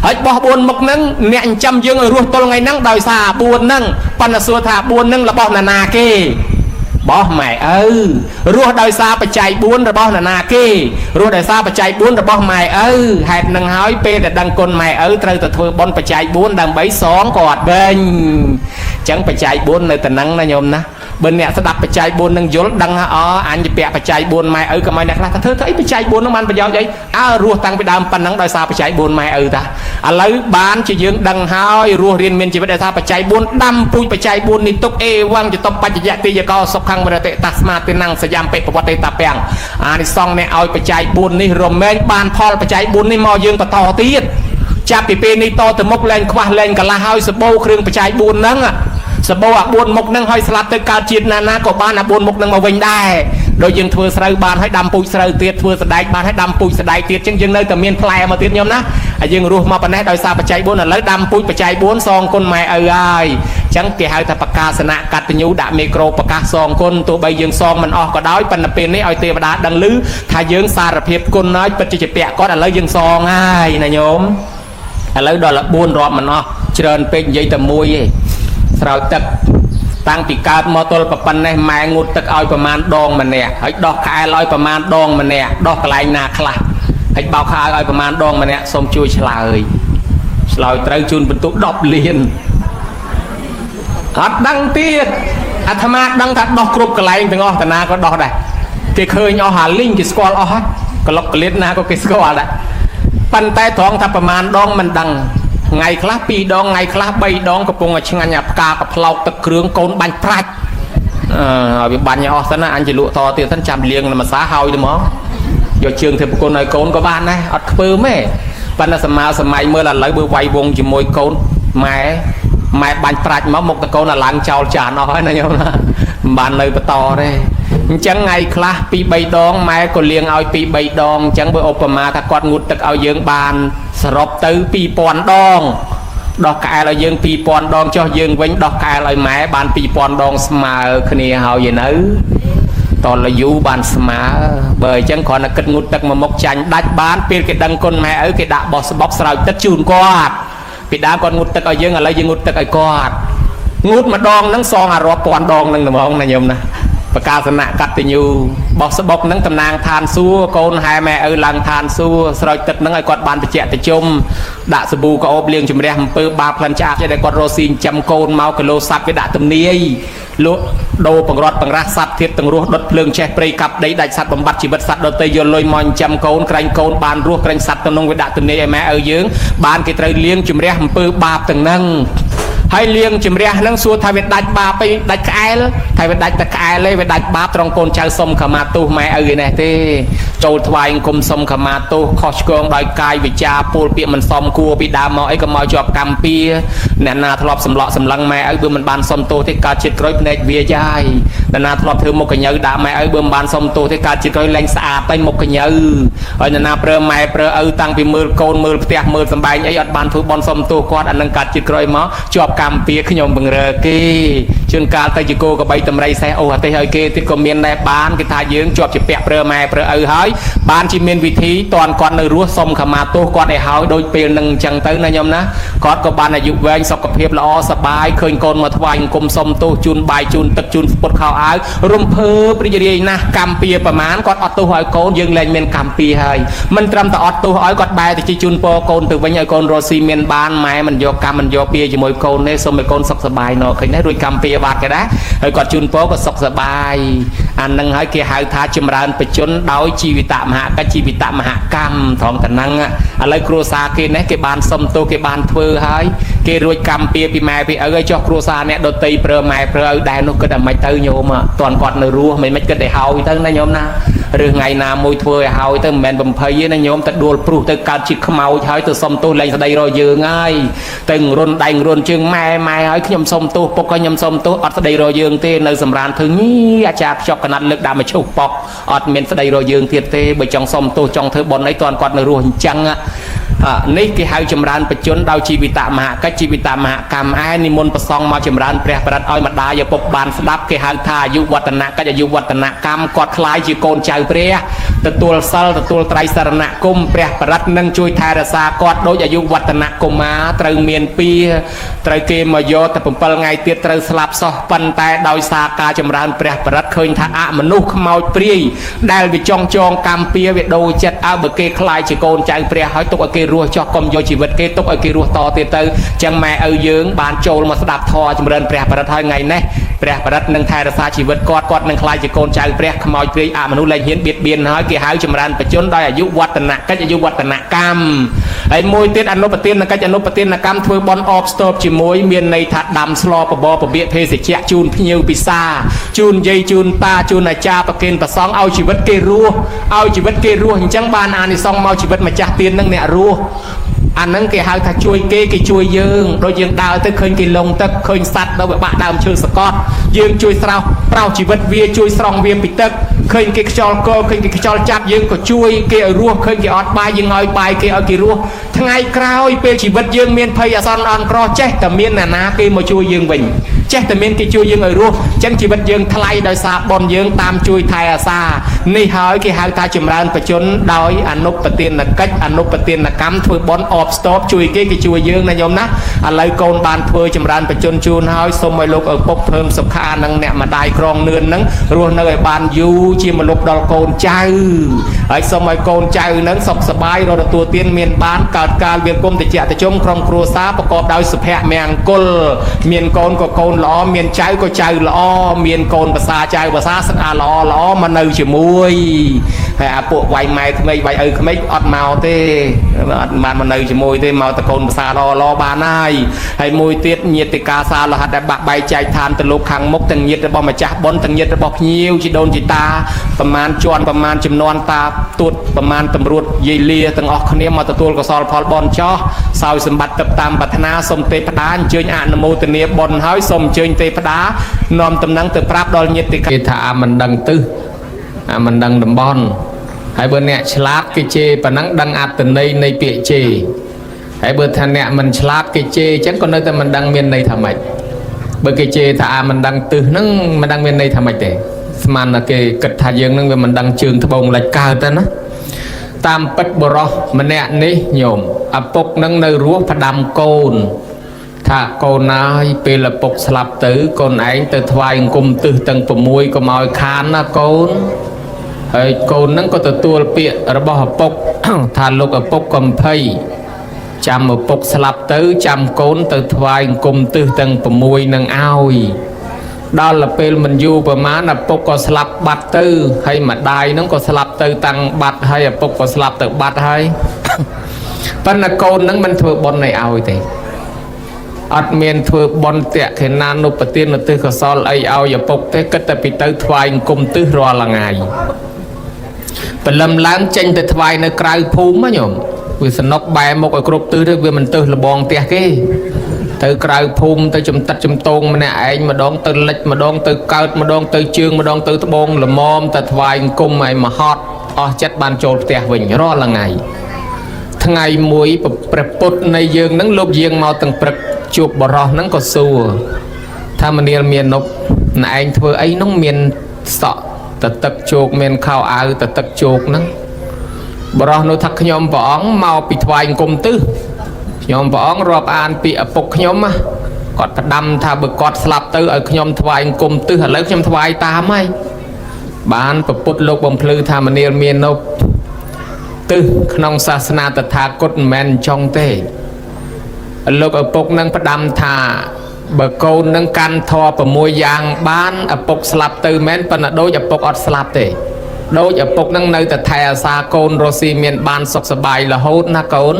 ហើយរបស់4មុខហ្នឹងអ្នកចិញ្ចឹមយើងឲ្យរស់ទល់ថ្ងៃហ្នឹងដោយសារ4ហ្នឹងប៉ុន្តែសួរថា4ហ្នឹងរបស់ណានាគេបោះម៉ែឪរស់ដោយសារបច្ច័យ4របស់នរណាគេរស់ដោយសារបច្ច័យ4របស់ម៉ែឪហេតុនឹងហើយពេលដែលដឹងគុណម៉ែឪត្រូវតែធ្វើបុណ្យបច្ច័យ4ដើម្បីសងគាត់វិញអញ្ចឹងបច្ច័យ4នៅតំណឹងណាញោមណាបើអ្នកស្ដាប់បច្ច័យ4នឹងយល់ដឹងថាអអញជាពាក់បច្ច័យ4ម៉ែឪក៏មិនអ្នកខ្លះថាធ្វើធ្វើអីបច្ច័យ4នឹងបានប្រយោជន៍អីអើរស់តាំងពីដើមប៉ុណ្ណឹងដោយសារបច្ច័យ4ម៉ែឪតាឥឡូវបានជាយើងដឹងហើយរស់រៀនមានជីវិតដោយសារបច្ច័យ4ដាំពូជបច្ច័យ4នេះទុកអេវងចតបច្ចយតិយកោសុខੰវរតិតាស្មាទិណੰសយាមបិប្រវត្តិតាពាំងអានិសង្ឃអ្នកឲ្យបច្ច័យ4នេះរមែងបានផលបច្ច័យ4នេះមកយើងបន្តទៀតចាប់ពីពេលនេះតទៅមុខលែងខ្វះលែងកន្លះហើយសបោគ្រឿងបច្ច័យ4ហ្នឹងសបោអា4មុខហ្នឹងហើយស្លាប់ទៅកើតជាតិណាណាក៏បានអា4មុខហ្នឹងមកវិញដែរដូចយើងធ្វើស្រូវបានហើយដាំពូជស្រូវទៀតធ្វើសណ្ដែកបានហើយដាំពូជសណ្ដែកទៀតអញ្ចឹងយើងនៅតែមានផ្លែមកទៀតញោមណាហើយយើងរស់មកប៉ុណ្ណេះដោយសារបច្ច័យ4ឥឡូវដាំពូជបច្ច័យ4សងគុណម៉ែឪហើយអញ្ចឹងគេហៅថាបកាសនៈកតញ្ញូដាក់មីក្រូប្រកាសសងគុណទោះបីយើងសងមិនអស់ក៏ដោយប៉ុន្តែពេលនេះឲ្យទេវតាដឹងឮថាយើងសារភាពគុណហើយពិតជាពាក់គាត់ឥឡូវយើងសងហើយណាញោមឥឡូវដល់4រាប់មិនអស់ច្រើនពេកនិយាយតែមួយទេស្រោចទឹក តាំងពីកើតមកទល់ប៉ុណ្ណេះម៉ែងូតទឹកឲ្យប្រមាណដងម្នាក់ហើយដោះក្អែលឲ្យប្រមាណដងម្នាក់ដោះកន្លែងណាខ្លះហើយបោកខោឲ្យប្រមាណដងម្នាក់សូមជួយឆ្លើយឆ្លើយត្រូវជូនបន្ទុក10លានអត់ដឹងទៀតអាត្មាដឹងថាដោះគ្រប់កន្លែងទាំងអស់តាណាក៏ដោះដែរគេឃើញអស់ហាលីងគេស្គាល់អស់ហើយកលុកកលៀតណាក៏គេស្គាល់ដែរប៉ុន្តែត្រង់ថាប្រមាណដងមិនដឹងថ្ងៃខ្លះ2ដងថ្ងៃខ្លះ3ដងកំពុងតែឆ្ងាញ់អាផ្កាកផ្លោកទឹកគ្រឿងកូនបាញ់ប្រាច់អឺឲ្យវាបាញ់ឲ្យអស់សិនណាអញជាលក់តទៀតសិនចាំលៀងនមសាហើយទៅមកយកជើងធ្វើប្រគុណឲ្យកូនក៏បានដែរអត់ខ្ពើមទេប៉ុន្តែសម័យសម័យមើលឥឡូវបើវាយវងជាមួយកូនម៉ែម៉ែបាញ់ប្រាច់មកមុខតកូនអាឡើងចោលចានអស់ហើយណាញោមណាមិនបាននៅបន្តទេអញ្ចឹងថ្ងៃខ្លះ2 3ដងម៉ែក៏លៀងឲ្យ2 3ដងអញ្ចឹងបើឧបមាថាគាត់ងូតទឹកឲ្យយើងបានសរុបទៅ2000ដងដោះក្អែលឲ្យយើង2000ដងចុះយើងវិញដោះក្អែលឲ្យម៉ែបាន2000ដងស្មើគ្នាហើយឯនៅតលយូបានស្មើបើអញ្ចឹងគ្រាន់តែគិតងូតទឹកមកមុខចាញ់ដាច់បានពេលគេដឹងគុណម៉ែឪគេដាក់បោះស្បប់ស្រោចទឹកជូនគាត់ពីដើមគាត់ងូតទឹកឲ្យយើងឥឡូវយើងងូតទឹកឲ្យគាត់ងូតម្ដងហ្នឹងសងអារាប់ពាន់ដងហ្នឹងហ្មងណាញោមណាបកាសនៈកតញ្ញូបោះស្បុកហ្នឹងតំណាងឋានសួគ៌កូនហែម៉ែឪឡើងឋានសួគ៌ស្រោចទឹកហ្នឹងឲ្យគាត់បានបច្ចៈតជុំដាក់សាប៊ូក្អូបលាងជំរះអំពើបាបផ្លិនឆ្អាបចេះតែគាត់រស់ស៊ីចិញ្ចឹមកូនមកគីឡូសัตว์វាដាក់ទំនាយលក់ដូរបង្រត់បង្រាស់សัตว์ធាតទាំងរស់ដុតភ្លើងឆេះព្រៃកាប់ដីដាច់សัตว์បំបត្តិជីវិតសัตว์ដទៃយកលុយមកចិញ្ចឹមកូនក្រែងកូនបានរស់ក្រែងសัตว์ទាំងនោះវាដាក់ទំនាយឲ្យម៉ែឪយើងបានគេត្រូវលាងជំរះអំពើបាបទាំងហ្នឹងហើយលៀងជំរះហ្នឹងសួរថាវាដាច់បាបអីដាច់ក្អែលថាវាដាច់តែក្អែលទេវាដាច់បាបត្រង់កូនចៅសុំខមាទោសម៉ែឪឯនេះទេចូលថ្វាយអង្គមសុំខមាទោសខុសឆ្គងដោយកាយវិចាពោលពាក្យមិនសមគួរពីដើមមកអីក៏មកជាប់កម្មពៀអ្នកណាធ្លាប់សម្លក់សម្លឹងម៉ែឪបើមិនបានសុំទោសទេកើតជាតិក្រោយភ្នែកវាចាយអ្នកណាធ្លាប់ធ្វើមុខកញ្ញៅដាក់ម៉ែឪបើមិនបានសុំទោសទេកើតជាតិក្រោយលែងស្អាតតែមុខកញ្ញៅហើយអ្នកណាប្រើម៉ែប្រើឪតាំងពីមើលកូនមើលផ្ទះមើលសម្បែងអីអត់បានធ្វើបន់សុំទោសគាត់អានឹងកើតជាតិក្រោយមកជាប់កម្មពៀខ្ញុំបង្រើគេជួនកាលទៅជាគោកបីតម្រៃសេះអូអាទេសឲ្យគេទៀតក៏មានដែរបានគេថាយើងជាប់ជាពាក់ប្រើម៉ែប្រើឪហើយបានជាមានវិធីតន់គាត់នៅរស់សុំខមាទោសគាត់ឲ្យហើយដូចពេលនឹងអញ្ចឹងទៅណាញោមណាគាត់ក៏បានអាយុវែងសុខភាពល្អសប្បាយឃើញកូនមកថ្វាយអង្គមសុំទោសជូនបាយជូនទឹកជូនស្ពុតខោអាវរំភើបរីករាយណាស់កម្មពៀប្រមាណគាត់អត់ទោសឲ្យកូនយើងលែងមានកម្មពៀហើយមិនត្រឹមតែអត់ទោសឲ្យគាត់បែរទៅជាជូនពរកូនទៅវិញឲ្យកូនរស់ស៊ីមានបានម៉ែមិនយកកម្មមិនយកពៀជាមួយកូនទេសូមឲ្យកូនសុខសប្បាយណឃើញទេរួចកម្មពៀបាត់គេដែរហើយគាត់ជូនពរក៏សុខសប្បាយអានឹងហើយគេហៅថាចម្រើនបជនដោយជីវិតមហកិច្ចជីវិតមហកម្មត្រង់តំណឹងឥឡូវគ្រួសារគេនេះគេបានសុំទោសគេបានធ្វើហើយគេរួចកម្មពៀពីម៉ែពីឪហើយចុះគ្រួសារអ្នកដតីប្រើម៉ែប្រើឪដែរនោះគិតតែមិនទៅញោមតន់គាត់នៅរស់មិនមិនគិតឲ្យហើយទៅណាញោមណាឬថ្ងៃណាមួយធ្វើឲ្យហើយទៅមិនមែនបំភ័យទេណាញោមទៅដួលព្រុសទៅកើតជាខ្មោចហើយទៅសុំទោសលែងស្ដីរកយើងហើយទៅរុនដៃរុនជើងម៉ែម៉ែហើយខ្ញុំសុំទោសពុកហើយខ្ញុំសុំទោសអត់ស្ដីរកយើងទេនៅសម្រានធ្វើញីអាចារ្យខ្ចប់កណាត់លើកដាក់មកឈុះប៉ុកអត់មានស្ដីរកយើងទៀតទេបើចង់សុំទោសចង់ធ្វើបុណ្យអីតន់គាត់នៅរស់អញ្ចឹងនេះគេហៅចម្រើនបជនដោយជីវិតមហកិច្ចជីវិតមហកម្មឯនិមន្តប្រសងមកចម្រើនព្រះប្រិតឲ្យម្ដាយឪពុកបានស្ដាប់គេហៅថាអាយុវឌ្ឍនកិច្ចអាយុវឌ្ឍនកម្មគាត់ខ្លាយជាកូនចៅព្រះទទួលសិលទទួលត្រៃសរណគមព្រះប្រិតនឹងជួយថែរក្សាគាត់ដូចអាយុវឌ្ឍនកុមារត្រូវមានពៀត្រូវគេមកយកតែ7ថ្ងៃទៀតត្រូវស្លាប់សោះប៉ុន្តែដោយសារការចម្រើនព្រះប្រិតឃើញថាអមនុស្សខ្មោចព្រាយដែលវាចង់ចងកម្មពៀវាដូរចិត្តអើបើគេខ្លាយជាកូនចៅព្រះហើយទុកឲ្យគេរស់ចោះកុំយកជីវិតគេទុកឲ្យគេរស់តទៀតទៅចឹងម៉ែឪយើងបានចូលមកស្ដាប់ធម៌ចម្រើនព្រះប្រិតហើយថ្ងៃនេះព្រះប្រិតនឹងថែរក្សាជីវិតគាត់គាត់នឹងខ្លាយជាកូនចៅព្រះខ្មោចព្រាយអមនុស្សលែងហ៊ានបៀតបៀនហើយគេហៅចម្រើនបជនដោយអាយុវឌ្ឍនកិច្ចអាយុវឌ្ឍនកម្មហើយមួយទៀតអនុប្រទានកិច្ចអនុប្រទានកម្មធ្វើបន់អបស្ទប់ជាមួយមានន័យថាដាំស្លបបរបៀកភេសជ្ជៈជូនភ្ញៀវពិសាជូនយាយជូនតាជូនអាចារ្យប្រគេនប្រសង់ឲ្យជីវិតគេរស់ឲ្យជីវិតគេរស់អញ្ចឹងបានអានិសង្សមកជីវិតម្ចាស់ទាននឹងអ្នករស់អាហ្នឹងគេហៅថាជួយគេគេជួយយើងដូចយើងដើរទៅឃើញគេលងទឹកឃើញសัตว์ទៅវាបាក់ដើមឈើសកត់យើងជួយស្រោះប្រោសជីវិតវាជួយស្រង់វាពីទឹកឃើញគេខ្យល់កឃើញគេខ្យល់ចាប់យើងក៏ជួយគេឲ្យរស់ឃើញគេអត់បាយយើងឲ្យបាយគេឲ្យគេរស់ថ្ងៃក្រោយពេលជីវិតយើងមានភ័យអាសន្នអន់ក្រចេះតែមានអ្នកណាគេមកជួយយើងវិញ ចេះតែមានគេជួយយើងឲ្យរស់អញ្ចឹងជីវិតយើងថ្លៃដោយសារបុណ្យយើងតាមជួយថែអាសានេះហើយគេហៅថាចម្រើនបជនដោយអនុបទានកិច្ចអនុបទានកម្មធ្វើបុណ្យអបស្ទប់ជួយគេគេជួយយើងណាញោមណាឥឡូវកូនបានធ្វើចម្រើនបជនជូនហើយសូមឲ្យលោកឪពុកភើមសុខានិងអ្នកម្ដាយក្រងនឿននឹងរស់នៅឲ្យបានយូរជាមលុបដល់កូនចៅហើយសូមឲ្យកូនចៅនឹងសុខសប្បាយរត់ទទួលទានមានបានកើតកាលវាគុំតិចតិជុំក្រុមគ្រួសារប្រកបដោយសុភមង្គលមានកូនក៏កូនល្អមានចៅក៏ចៅល្អមានកូនភាសាចៅភាសាស្អាតល្អល្អមកនៅជាមួយហើយអាពួកវាយម៉ែក្មេកវាយឪក្មេកអត់មកទេអត់បានមកនៅជាមួយទេមកតកូនភាសាល្អល្អបានហើយហើយមួយទៀតញាតិកាសាលោហិតដែលបាក់បែកចែកឋានទៅលោកខាងមុខទាំងញាតិរបស់ម្ចាស់បុណ្យទាំងញាតិរបស់ភ្ញៀវជីដូនជីតាប្រមាណជាន់ប្រមាណចំនួនតាទួតប្រមាណតម្រួតយាយលាទាំងអស់គ្នាមកទទួលកុសលផលបុណ្យចោះសោយសម្បត្តិទឹកតាមប្រាថ្នាសូមទេពតាអញ្ជើញអនុមោទនាបុណ្យហើយសូមអញ្ជើញទេពតានាំតំណែងទៅប្រាប់ដល់ញាតិគេថាអាមិនដឹងទិសអាមិនដឹងតំបន់ហើយបើអ្នកឆ្លាតគេជេរប៉ុណ្ណឹងដឹងអត្តន័យនៃពាក្យជេរហើយបើថាអ្នកមិនឆ្លាតគេជេរអញ្ចឹងក៏នៅតែមិនដឹងមានន័យថាម៉េចបើគេជេរថាអាមិនដឹងទិសហ្នឹងមិនដឹងមានន័យថាម៉េចទេស្មានតែគេគិតថាយើងហ្នឹងវាមិនដឹងជើងត្បូងលិចកើតទៅណាតាមពិតបរោះម្នាក់នេះញោមឪពុកនឹងនៅរស់ផ្ដាំកូនថាកូនហើយពេលឪពុកស្លាប់ទៅកូនឯងទៅថ្វាយអង្គមទិសទាំង6កុំឲ្យខានណាកូនហើយកូននឹងក៏ទទួលពាក្យរបស់ឪពុក ថាលោកឪពុកកំភៃចាំឪពុកស្លាប់ទៅចាំកូនទៅថ្វាយអង្គមទិសទាំង6នឹងឲ្យដល់ពេលមិនយូរប្រហែលឪពុកក៏ស្លាប់បាត់ទៅហើយម្ដាយនឹងក៏ស្លាប់ទៅតាំងបាត់ហើយឪពុកក៏ស្លាប់ទៅបាត់ហើយ ប៉ុន្តែកូននឹងមិនធ្វើបុណ្យឲ្យទេអត់មានធ្វើបុណ្យតក្ខិណានុបទានទិសកុសលអីឲ្យឪពុកទេគិតតែពីទៅថ្វាយអង្គមទិសរាល់ថ្ងៃព្រលឹមឡើងចេញទៅថ្វាយនៅក្រៅភូមិញោមវាសនុកបែរមុខឲ្យគ្រប់ទិសទៅវាមិនទិសលបងផ្ទះគេទៅក្រៅភូមិទៅចំតិតចំតងម្នាក់ឯងម្ដងទៅលិចម្ដងទៅកើតម្ដងទៅជើងម្ដងទៅត្បូងល្មមទៅថ្វាយអង្គមឲ្យមហត់អស់ចិត្តបានចូលផ្ទះវិញរាល់ថ្ងៃថ្ងៃមួយព្រះពុទ្ធនៃយើងនឹងលោកយាងមកទាំងព្រឹកជួបបរោះនឹងក៏សួរថាមនាលមាននប់ណែឯងធ្វើអីនោះមានសក់តទឹកជោគមានខោអាវតទឹកជោគហ្នឹងបរោះនោះថាខ្ញុំព្រះអង្គមកពីថ្វាយអង្គមទិសខ្ញុំព្រះអង្គរាប់អានពីឪពុកខ្ញុំណាគាត់ផ្ដាំថាបើគាត់ស្លាប់ទៅឲ្យខ្ញុំថ្វាយអង្គមទិសឥឡូវខ្ញុំថ្វាយតាមហើយបានពពុទ្ធលោកបំភ្លឺថាមនាលមាននប់ទិសក្នុងសាសនាតថាគតមិនមែនចង់ទេលោកឪពុកនឹងផ្ដាំថាបើកូននឹងកាន់ធម៌6យ៉ាងបានឪពុកស្លាប់ទៅមែនប៉ុន្តែដូចឪពុកអត់ស្លាប់ទេដូចឪពុកនឹងនៅតែថែអាសាកូនរស់ស៊ីមានបានសុខសប្បាយរហូតណាកូន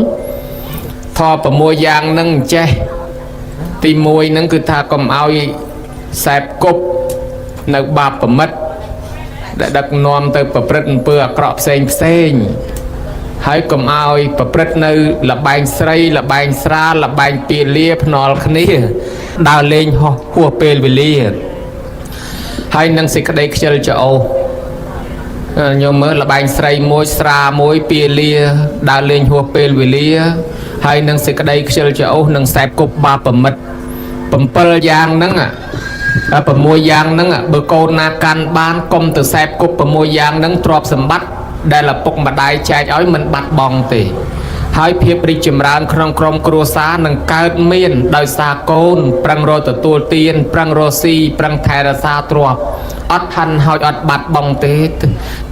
ធម៌6យ៉ាងនឹងចេះទី1នឹងគឺថាកុំឲ្យសែបគប់នៅបាបប្រមិតដែលដឹកនាំទៅប្រព្រឹត្តអំពើអាក្រក់ផ្សេងផ្សេងហើយកុំឲ្យប្រព្រឹត្តនៅលបែងស្រីលបែងស្រាលបែងពាលាភ្នាល់គ្នាដើរលេងហោះហួសពេលវេលាហើយនឹងសេចក្តីខ្ជិលច្អូសញោមមើលលបែងស្រីមួយស្រាមួយពាលាដើរលេងហួសពេលវេលាហើយនឹងសេចក្តីខ្ជិលច្អូសនឹងសែបគប់បាបប្រមិត7យ៉ាងហ្នឹង6យ៉ាងហ្នឹងបើកូនណាកាន់បានកុំទៅសែបគប់6យ៉ាងហ្នឹងទ្រព្យសម្បត្តិដែលឪពុកម្ដាយចែកឲ្យមិនបាត់បង់ទេហើយភាពរីកចម្រើនក្នុងក្រុមគ្រួសារនឹងកើតមានដោយសារកូនប្រឹងរកទទួលទានប្រឹងរកស៊ីប្រឹងថែរក្សាទ្រព្យអត់ហាន់ហើយអត់បាត់បង់ទេ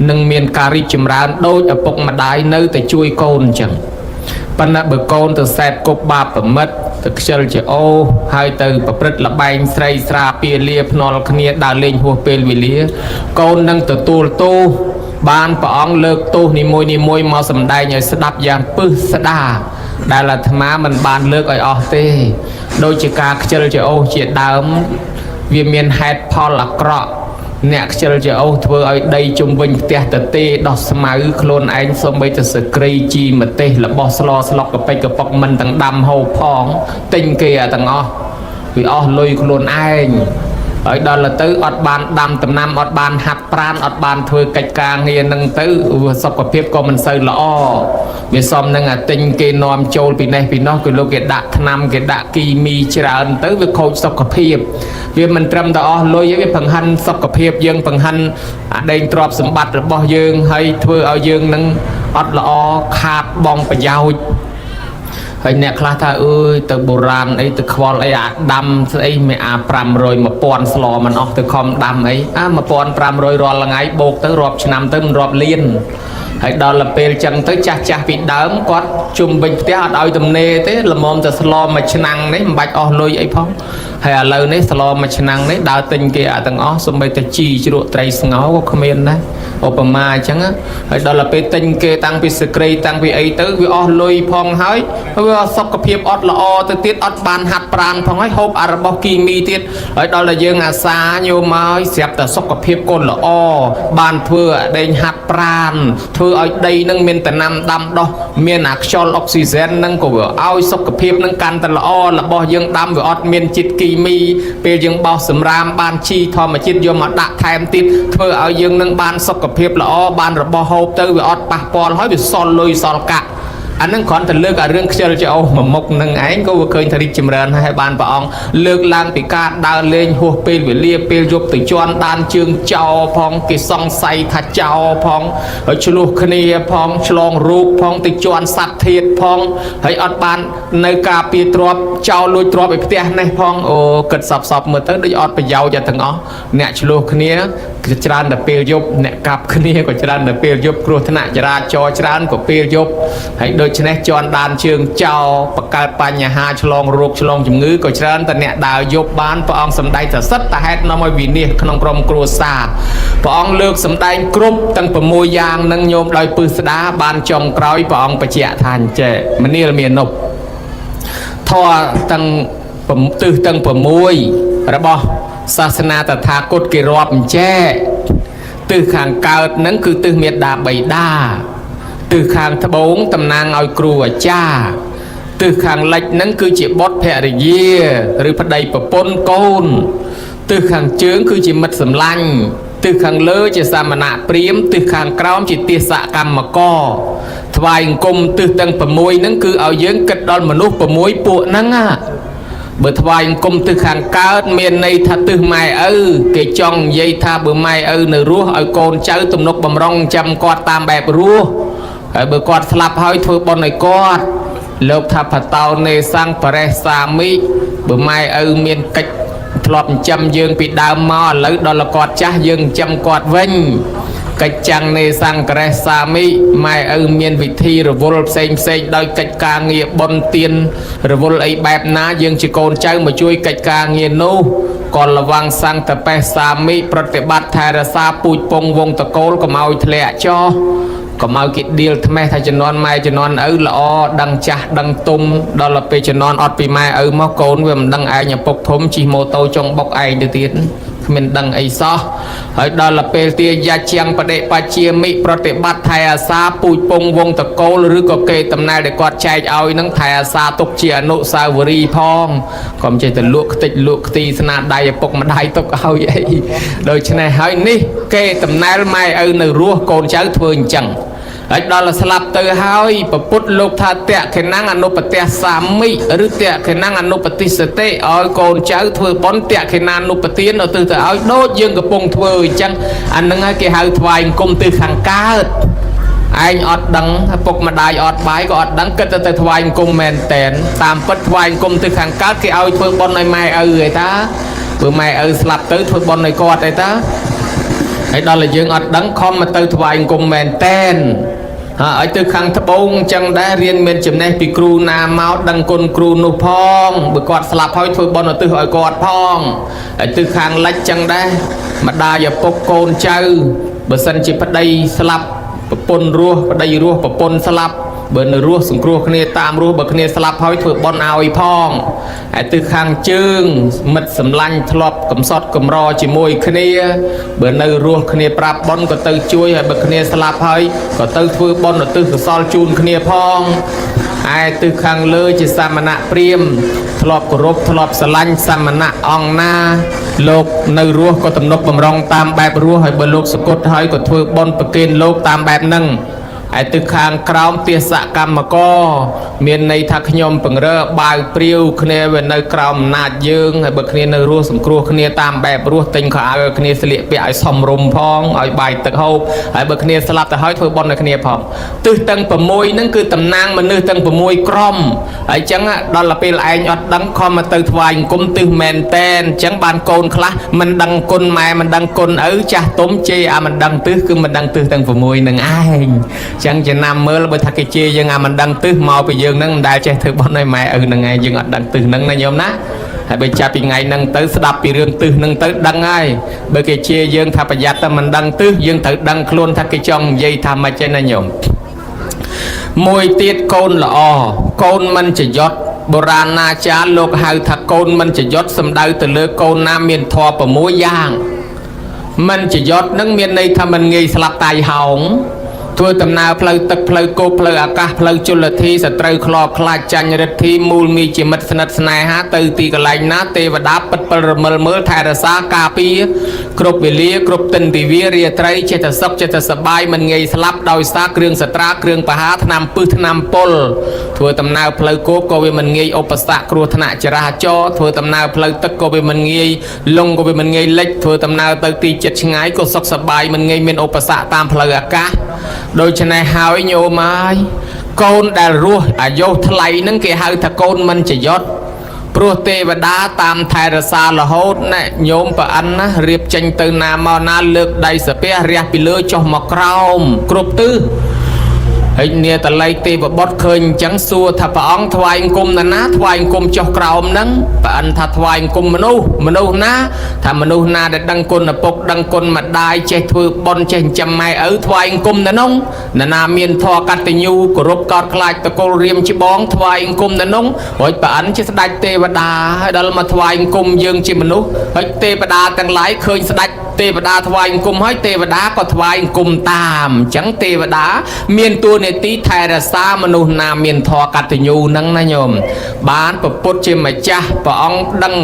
នឹងមានការរីកចម្រើនដូចឪពុកម្ដាយនៅតែជួយកូនអញ្ចឹងប៉ុន្តែបើកូនទៅសែបគប់បាបប្រមិតទៅខ្ជិលជាអូហើយទៅប្រព្រឹត្តលបែងស្រីស្រាពាលាភ្នាល់គ្នាដើរលេងហួសពេលវេលាកូននឹងទទួលទោសបានព្រះអង្គលើកទោសនីមួយនីមួយមកសម្ដែងឲ្យស្ដាប់យ៉ាងពឹសស្ដាដែលអាត្មាមិនបានលើកឲ្យអស់ទេដូចជាការខ្ជិលជាអូសជាដើមវាមានហេតុផលអាក្រក់អ្នកខ្ជិលជាអូសធ្វើឲ្យដីជុំវិញផ្ទះទទេដោះស្មៅខ្លួនឯងសូម្បីតែសក្រីជីម្ទេសរបស់ស្លស្លុកកប៉ិចកប៉ុកមិនទាំងដាំហូបផងទិញគេអាទាំងអស់វាអស់លុយខ្លួនឯង ហើយដល់ទៅអត់បានដាំដំណាំអត់បានហាត់ប្រាណអត់បានធ្វើកិច្ចការងារនឹងទៅសុខភាពក៏មិនសូវល្អវាសមនឹងអាទិញគេនាំចូលពីនេះពីនោះគឺលោកគេដាក់ថ្នាំគេដាក់គីមីច្រើនទៅវាខូចសុខភាពវាមិនត្រឹមតែអស់លុយទេវាបង្ហាញសុខភាពយើងបង្ហាញអាដេញទ្រព្យសម្បត្តិរបស់យើងហើយធ្វើឲ្យយើងនឹងអត់ល្អខាតបងប្រយោជន៍ ហើយអ្នកខ្លះថាអើយទៅបុរាណអីទៅខ្វល់អីអាដាំស្អីមេអា500 1000ស្លមិនអស់ទៅខំដាំអីអា1500រាល់ថ្ងៃបូកទៅរាប់ឆ្នាំទៅមិនរាប់លានហើយដល់ទៅពេលចឹងទៅចាស់ចាស់ពីដើមគាត់ជុំវិញផ្ទះអត់ឲ្យទំនេរទេល្មមតែស្លមួយឆ្នាំងនេះមិនបាច់អស់លុយអីផងហើយឥឡូវនេះស្លមួយឆ្នាំងនេះដើរទិញគេអាទាំងអស់សំបីតែជីជ្រក់ត្រីស្ងោក៏គ្មានដែរឧបមាអញ្ចឹងណាហើយដល់ទៅពេលទិញគេតាំងពីសក្រីតាំងពីអីទៅវាអស់លុយផងហើយវាសុខភាពអត់ល្អទៅទៀតអត់បានហាត់ប្រាណផងហើយហូបអារបស់គីមីទៀតហើយដល់តែយើងអាសាញោមឲ្យស្រាប់តែសុខភាពកូនល្អបានធ្វើអាដេញហាត់ប្រាណធ្វើឲ្យដីនឹងមានតំណាំដាំដុះមានអាខ្យល់អុកស៊ីហ្សែននឹងក៏វាឲ្យសុខភាពនឹងកាន់តែល្អរបស់យើងដាំវាអត់មានជាតិគីមីពេលយើងបោសសម្រាមបានជីធម្មជាតិយកមកដាក់ថែមទៀតធ្វើឲ្យយើងនឹងបានសុខភាពល្អបានរបស់ហូបទៅវាអត់ប៉ះពាល់ហើយវាសល់លុយសល់កាក់អានឹងគ្រាន់តែលើកអារឿងខ្ជិលច្អូសមួយមុខនឹងឯងក៏វាឃើញថារីកចម្រើនហើយបានព្រះអង្គលើកឡើងពីការដើរលេងហួសពេលវេលាពេលយប់ទៅជន់ដានជើងចោលផងគេសង្ស័យថាចោលផងហើយឆ្លោះគ្នាផងឆ្លងរូបផងទៅជន់សត្វធាតផងហើយអត់បាននៅការពារទ្របចោលលួចទ្របឲ្យផ្ទះនេះផងអូគិតសពសពមើលទៅដូចអត់ប្រយោជន៍ទាំងអស់អ្នកឆ្លោះគ្នាច្រើនតែពេលយប់អ្នកកាប់គ្នាក៏ច្រើនតែពេលយប់គ្រោះថ្នាក់ចរាចរណ៍ច្រើនក៏ពេលយប់ហើយដូច្នេះជន់ដានជើងចោលបង្កើតបញ្ហាឆ្លងរោគឆ្លងជំងឺក៏ច្រើនតែអ្នកដើរយប់បានព្រះអង្គសម្ដែងថាសិតតែហេតុនាំឲ្យវិនាសក្នុងក្រុមគ្រួសារព្រះអង្គលើកសម្ដែងគ្រប់ទាំង6យ៉ាងនឹងញោមដោយពឹស្ដាបានចុងក្រោយព្រះអង្គបញ្ជាក់ថាអញ្ចេះមនាលមានុបធម៌ទាំងទិសទាំង6របស់សាសនាតថាគតគេរាប់អញ្ចេះទិសខាងកើតនឹងគឺទិសមេដាបៃតាទិសខាងត្បូងតំណាងឲ្យគ្រូអាចារ្យទិសខាងលិចនឹងគឺជាបុត្រភរិយាឬប្តីប្រពន្ធកូនទិសខាងជើងគឺជាមិត្តសម្លាញ់ទិសខាងលើជាសាមណៈព្រាហ្មណ៍ទិសខាងក្រោមជាទាសកម្មករថ្វាយអង្គមទិសទាំង6ហ្នឹងគឺឲ្យយើងគិតដល់មនុស្ស6ពួកហ្នឹងណាបើថ្វាយអង្គមទិសខាងកើតមានន័យថាទិសម៉ែឪគេចង់និយាយថាបើម៉ែឪនៅរស់ឲ្យកូនចៅទំនុកបំរុងចាំគាត់តាមបែបរស់ហើយបើគាត់ស្លាប់ហើយធ្វើបុណ្យឲ្យគាត់លោកថាបតោនេសង្បរិសាមិបើម៉ែឪមានកិច្ចធ្លាប់ចិញ្ចឹមយើងពីដើមមកឥឡូវដល់គាត់ចាស់យើងចិញ្ចឹមគាត់វិញកិច្ចចាំងនេសង្ករេសាមិម៉ែឪមានវិធីរវល់ផ្សេងផ្សេងដោយកិច្ចការងារបុណ្យទានរវល់អីបែបណាយើងជាកូនចៅមកជួយកិច្ចការងារនោះក៏លវាំងសង្តបេសាមិប្រតិបត្តិថែរក្សាពូជពងវងតកូលកុំឲ្យធ្លាក់ចោះកុំឲ្យគេដៀលថ្មេះថាជំនាន់ម៉ែជំនាន់ឪល្អដឹងចាស់ដឹងទុំដល់ទៅពេលជំនាន់អត់ពីម៉ែឪមកកូនវាមិនដឹងឯងឪពុកធំជិះម៉ូតូចុងបុកឯងទៅទៀតគ្មានដឹងអីសោះហើយដល់ទៅពេលទាយាជាងបដិបជាមិប្រតិបត្តិថែអាសាពូជពងវងតកូលឬក៏គេតំណែងដែលគាត់ចែកឲ្យនឹងថែអាសាទុកជាអនុស្សាវរីយ៍ផងកុំចេះតែលក់ខ្ទេចលក់ខ្ទីស្នាដៃឪពុកម្ដាយទុកឲ្យអីដូច្នេះហើយនេះគេតំណែលម៉ែឪនៅរស់កូនចៅធ្វើអញ្ចឹងហើយដល់ស្លាប់ទៅហើយពពុទ្ធលោកថាតេខេណាំងអនុបទសាមិឬតេខេណាំងអនុបតិសតិឲ្យកូនចៅធ្វើបុណ្យតេខេណានុបទានទៅទៅឲ្យដូចយើងកំពុងធ្វើអញ្ចឹងអានឹងហើយគេហៅថ្វាយអង្គមទិសខាងកើតឯងអត់ដឹងពុកម្ដាយអត់បាយក៏អត់ដឹងគិតទៅថ្វាយអង្គមមែនតែនតាមពិតថ្វាយអង្គមទិសខាងកើតគេឲ្យធ្វើបុណ្យឲ្យម៉ែឪឯតាព្រោះម៉ែឪស្លាប់ទៅធ្វើបុណ្យឲ្យគាត់ឯតាហើយដល់តែយើងអត់ដឹងខំមកទៅថ្វាយអង្គមមែនតែនហើយទៅខាងត្បូងអញ្ចឹងដែររៀនមានចំណេះពីគ្រូណាមកដឹងគុណគ្រូនោះផងបើគាត់ស្លាប់ហើយធ្វើបុណ្យឧទ្ទិសឲ្យគាត់ផងហើយទៅខាងលិចអញ្ចឹងដែរម្ដាយឪពុកកូនចៅបើសិនជាប្តីស្លាប់ប្រពន្ធរស់ប្តីរស់ប្រពន្ធស្លាប់បើនៅរស់សង្គ្រោះគ្នាតាមរស់បើគ្នាស្លាប់ហើយធ្វើបុណ្យឲ្យផងហើយទៅខាងជើងមិត្តសម្លាញ់ធ្លាប់កំសត់កម្រជាមួយគ្នាបើនៅរស់គ្នាប្រាប់បុណ្យក៏ទៅជួយហើយបើគ្នាស្លាប់ហើយក៏ទៅធ្វើបុណ្យឧទ្ទិសកុសលជូនគ្នាផង ឯទិសខាងលើជាសមណៈព្រាហ្មណ៍ធ្លាប់គោរពធ្លាប់ស្រឡាញ់សមណៈអង្គណា លោកនៅរស់ក៏ទំនុកបំរុងតាមបែបរស់ហើយបើលោកសគត់ហើយក៏ធ្វើបុណ្យប្រគេនលោកតាមបែបហ្នឹងឯទិសខាងក្រោមទាសកម្មករមានន័យថាខ្ញុំពង្រើបាវព្រាវគ្នាវានៅក្រោមអំណាចយើងហើយបើគ្នានៅរស់សង្គ្រោះគ្នាតាមបែបរស់ទិញខោអាវឲ្យគ្នាស្លៀកពាក់ឲ្យសមរម្យផងឲ្យបាយទឹកហូបហើយបើគ្នាស្លាប់ទៅហើយធ្វើបុណ្យឲ្យគ្នាផងទិសទាំង6ហ្នឹងគឺតំណាងមនុស្សទាំង6ក្រុមហើយអញ្ចឹងដល់ទៅពេលឯងអត់ដឹងខំមកទៅថ្វាយអង្គមទិសមែនតែនអញ្ចឹងបានកូនខ្លះមិនដឹងគុណម៉ែមិនដឹងគុណឪចាស់ទុំជេរអាមិនដឹងទិសគឺមិនដឹងទិសទាំង6ហ្នឹងឯងអញ្ចឹងចំណាំមើលបើថាគេជេរយើងអាមិនដឹងទិសមកពីយើងហ្នឹងមិនដែលចេះធ្វើបុណ្យឲ្យម៉ែឪហ្នឹងឯងយើងអត់ដឹងទិសហ្នឹងណាញោមណាហើយបើចាប់ពីថ្ងៃហ្នឹងទៅស្ដាប់ពីរឿងទិសហ្នឹងទៅដឹងហើយបើគេជេរយើងថាប្រយ័ត្នតែមិនដឹងទិសយើងត្រូវដឹងខ្លួនថាគេចង់និយាយថាម៉េចឯណាញោមមួយទៀតកូនល្អកូនមិនចយត់បុរាណាចារ្យលោកហៅថាកូនមិនចយត់សំដៅទៅលើកូនណាមានធម៌6យ៉ាងមិនចយត់នឹងមានន័យថាមិនងាយស្លាប់តៃហោងធ្វើដំណើរផ្លូវទឹកផ្លូវគោកផ្លូវអាកាសផ្លូវជលធីសត្រូវខ្លោខ្លាចចាញ់រិទ្ធីមូលមីជាមិត្តស្និទ្ធស្នេហាទៅទីកន្លែងណាទេវតាពិតពិលរមិលមើលថែរក្សាការពារគ្រប់វេលាគ្រប់ទិនទិវារាត្រីចេះតែសុខចេះតែសប្បាយមិនងាយស្លាប់ដោយសារគ្រឿងសត្រាគ្រឿងបហាថ្នាំពឹសថ្នាំពុលធ្វើដំណើរផ្លូវគោកក៏វាមិនងាយឧបសគ្គគ្រោះថ្នាក់ចរាចរណ៍ធ្វើដំណើរផ្លូវទឹកក៏វាមិនងាយលងក៏វាមិនងាយលិចធ្វើដំណើរទៅទីជិតឆ្ងាយក៏សុខសប្បាយមិនងាយមានឧបសគ្គតាមផ្លូវអាកាសដូច្នេះហើយញោមហើយកូនដែលរស់អាយុថ្លៃហ្នឹងគេហៅថាកូនមិនចយត់ព្រោះទេវតាតាមថែរក្សារហូតណែញោមប្រអិនណារៀបចេញទៅណាមកណាលើកដៃសាពះរះពីលើចុះមកក្រោមគ្រប់ទិសហើយនាតល័យទេវបុត្រឃើញអញ្ចឹងសួរថាព្រះអង្គថ្វាយអង្គមណាណាថ្វាយអង្គមចុះក្រោមហ្នឹងប្រអិនថាថ្វាយអង្គមមនុស្សមនុស្សណាថាមនុស្សណាដែលដឹងគុណឪពុកដឹងគុណម្ដាយចេះធ្វើបុណ្យចេះចិញ្ចឹមម៉ែឪថ្វាយអង្គមណានោះណាណាមានធម៌កតញ្ញូគោរពកោតខ្លាចតកូលរៀមច្បងថ្វាយអង្គមណានោះរួចប្រអិនជាស្ដេចទេវតាហើយដល់មកថ្វាយអង្គមយើងជាមនុស្សហើយទេវតាទាំងឡាយឃើញស្ដេចទេវតាថ្វាយអង្គមហើយទេវតាក៏ថ្វាយអង្គមតាមអញ្ចឹងទេវតាមានតួនាទីថែរក្សាមនុស្សណាមានធម៌កតញ្ញូហ្នឹងណាញោមបានពពុទ្ធជាម្ចាស់ព្រះអង្គដឹង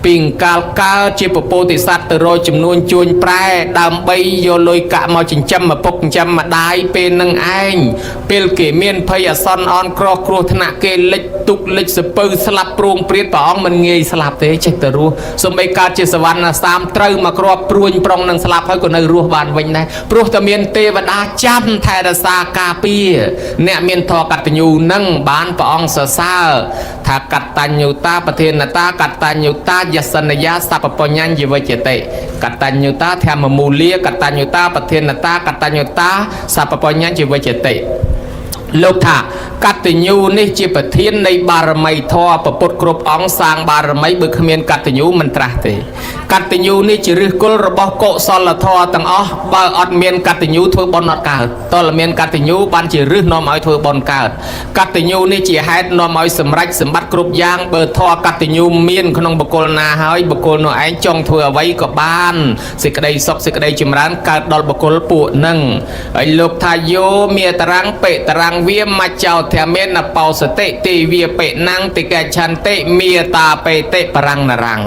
ពីកាលកើតជាពពោធិសត្វទៅរកចំនួនជួញប្រែដើម្បីយកលុយកាក់មកចិញ្ចឹមឪពុកចិញ្ចឹមម្ដាយពេលនឹងឯងពេលគេមានភ័យអាសន្នអន់ក្រោះគ្រោះថ្នាក់គេលិចទុកលិចសពៅស្លាប់ព្រួងព្រាតព្រះអង្គមិនងាយស្លាប់ទេចេះតែរស់សំបីកើតជាសវណ្ណសាមត្រូវមកគ្រាប់ព្រួញប្រុងនឹងស្លាប់ហើយក៏នៅរស់បានវិញដែរព្រោះតែមានទេវតាចាំថែរក្សាការពារអ្នកមានធម៌កតញ្ញូនឹងបានព្រះអង្គសរសើរថាកតញ្ញូតាប្រធានតាកតញ្ញូតាយសនយាសពបញ្ញញ្ញវិជ្ជតិកតញ្ញូតាធម្មមូលាកតញ្ញូតាប្រធានតាកតញ្ញូតាសពបញ្ញញ្ញវិជ្ជតិលោកថាកតញ្ញូនេះជាប្រធាននៃបារមីធម៌ពពុទ្ធគ្រប់អង្គសាងបារមីបើគ្មានកតញ្ញូមិនត្រាស់ទេកតញ្ញូនេះជាឫសគល់របស់កុសលធម៌ទាំងអស់បើអត់មានកតញ្ញូធ្វើបុណ្យអត់កើតតើមានកតញ្ញូបានជាឫសនាំឲ្យធ្វើបុណ្យកើតកតញ្ញូនេះជាហេតុនាំឲ្យសម្រេចសម្បត្តិគ្រប់យ៉ាងបើធម៌កតញ្ញូមានក្នុងបុគ្គលណាហើយបុគ្គលនោះឯងចង់ធ្វើអ្វីក៏បានសេចក្តីសុខសេចក្តីចម្រើនកើតដល់បុគ្គលពួកនឹងហើយលោកថាយោមេតរាំងបេតរាំងវាមច្ចោធមេនបោសតិទេវាបេណាំងតិកឆន្តិមេតាបេតិបរាំងនរាំង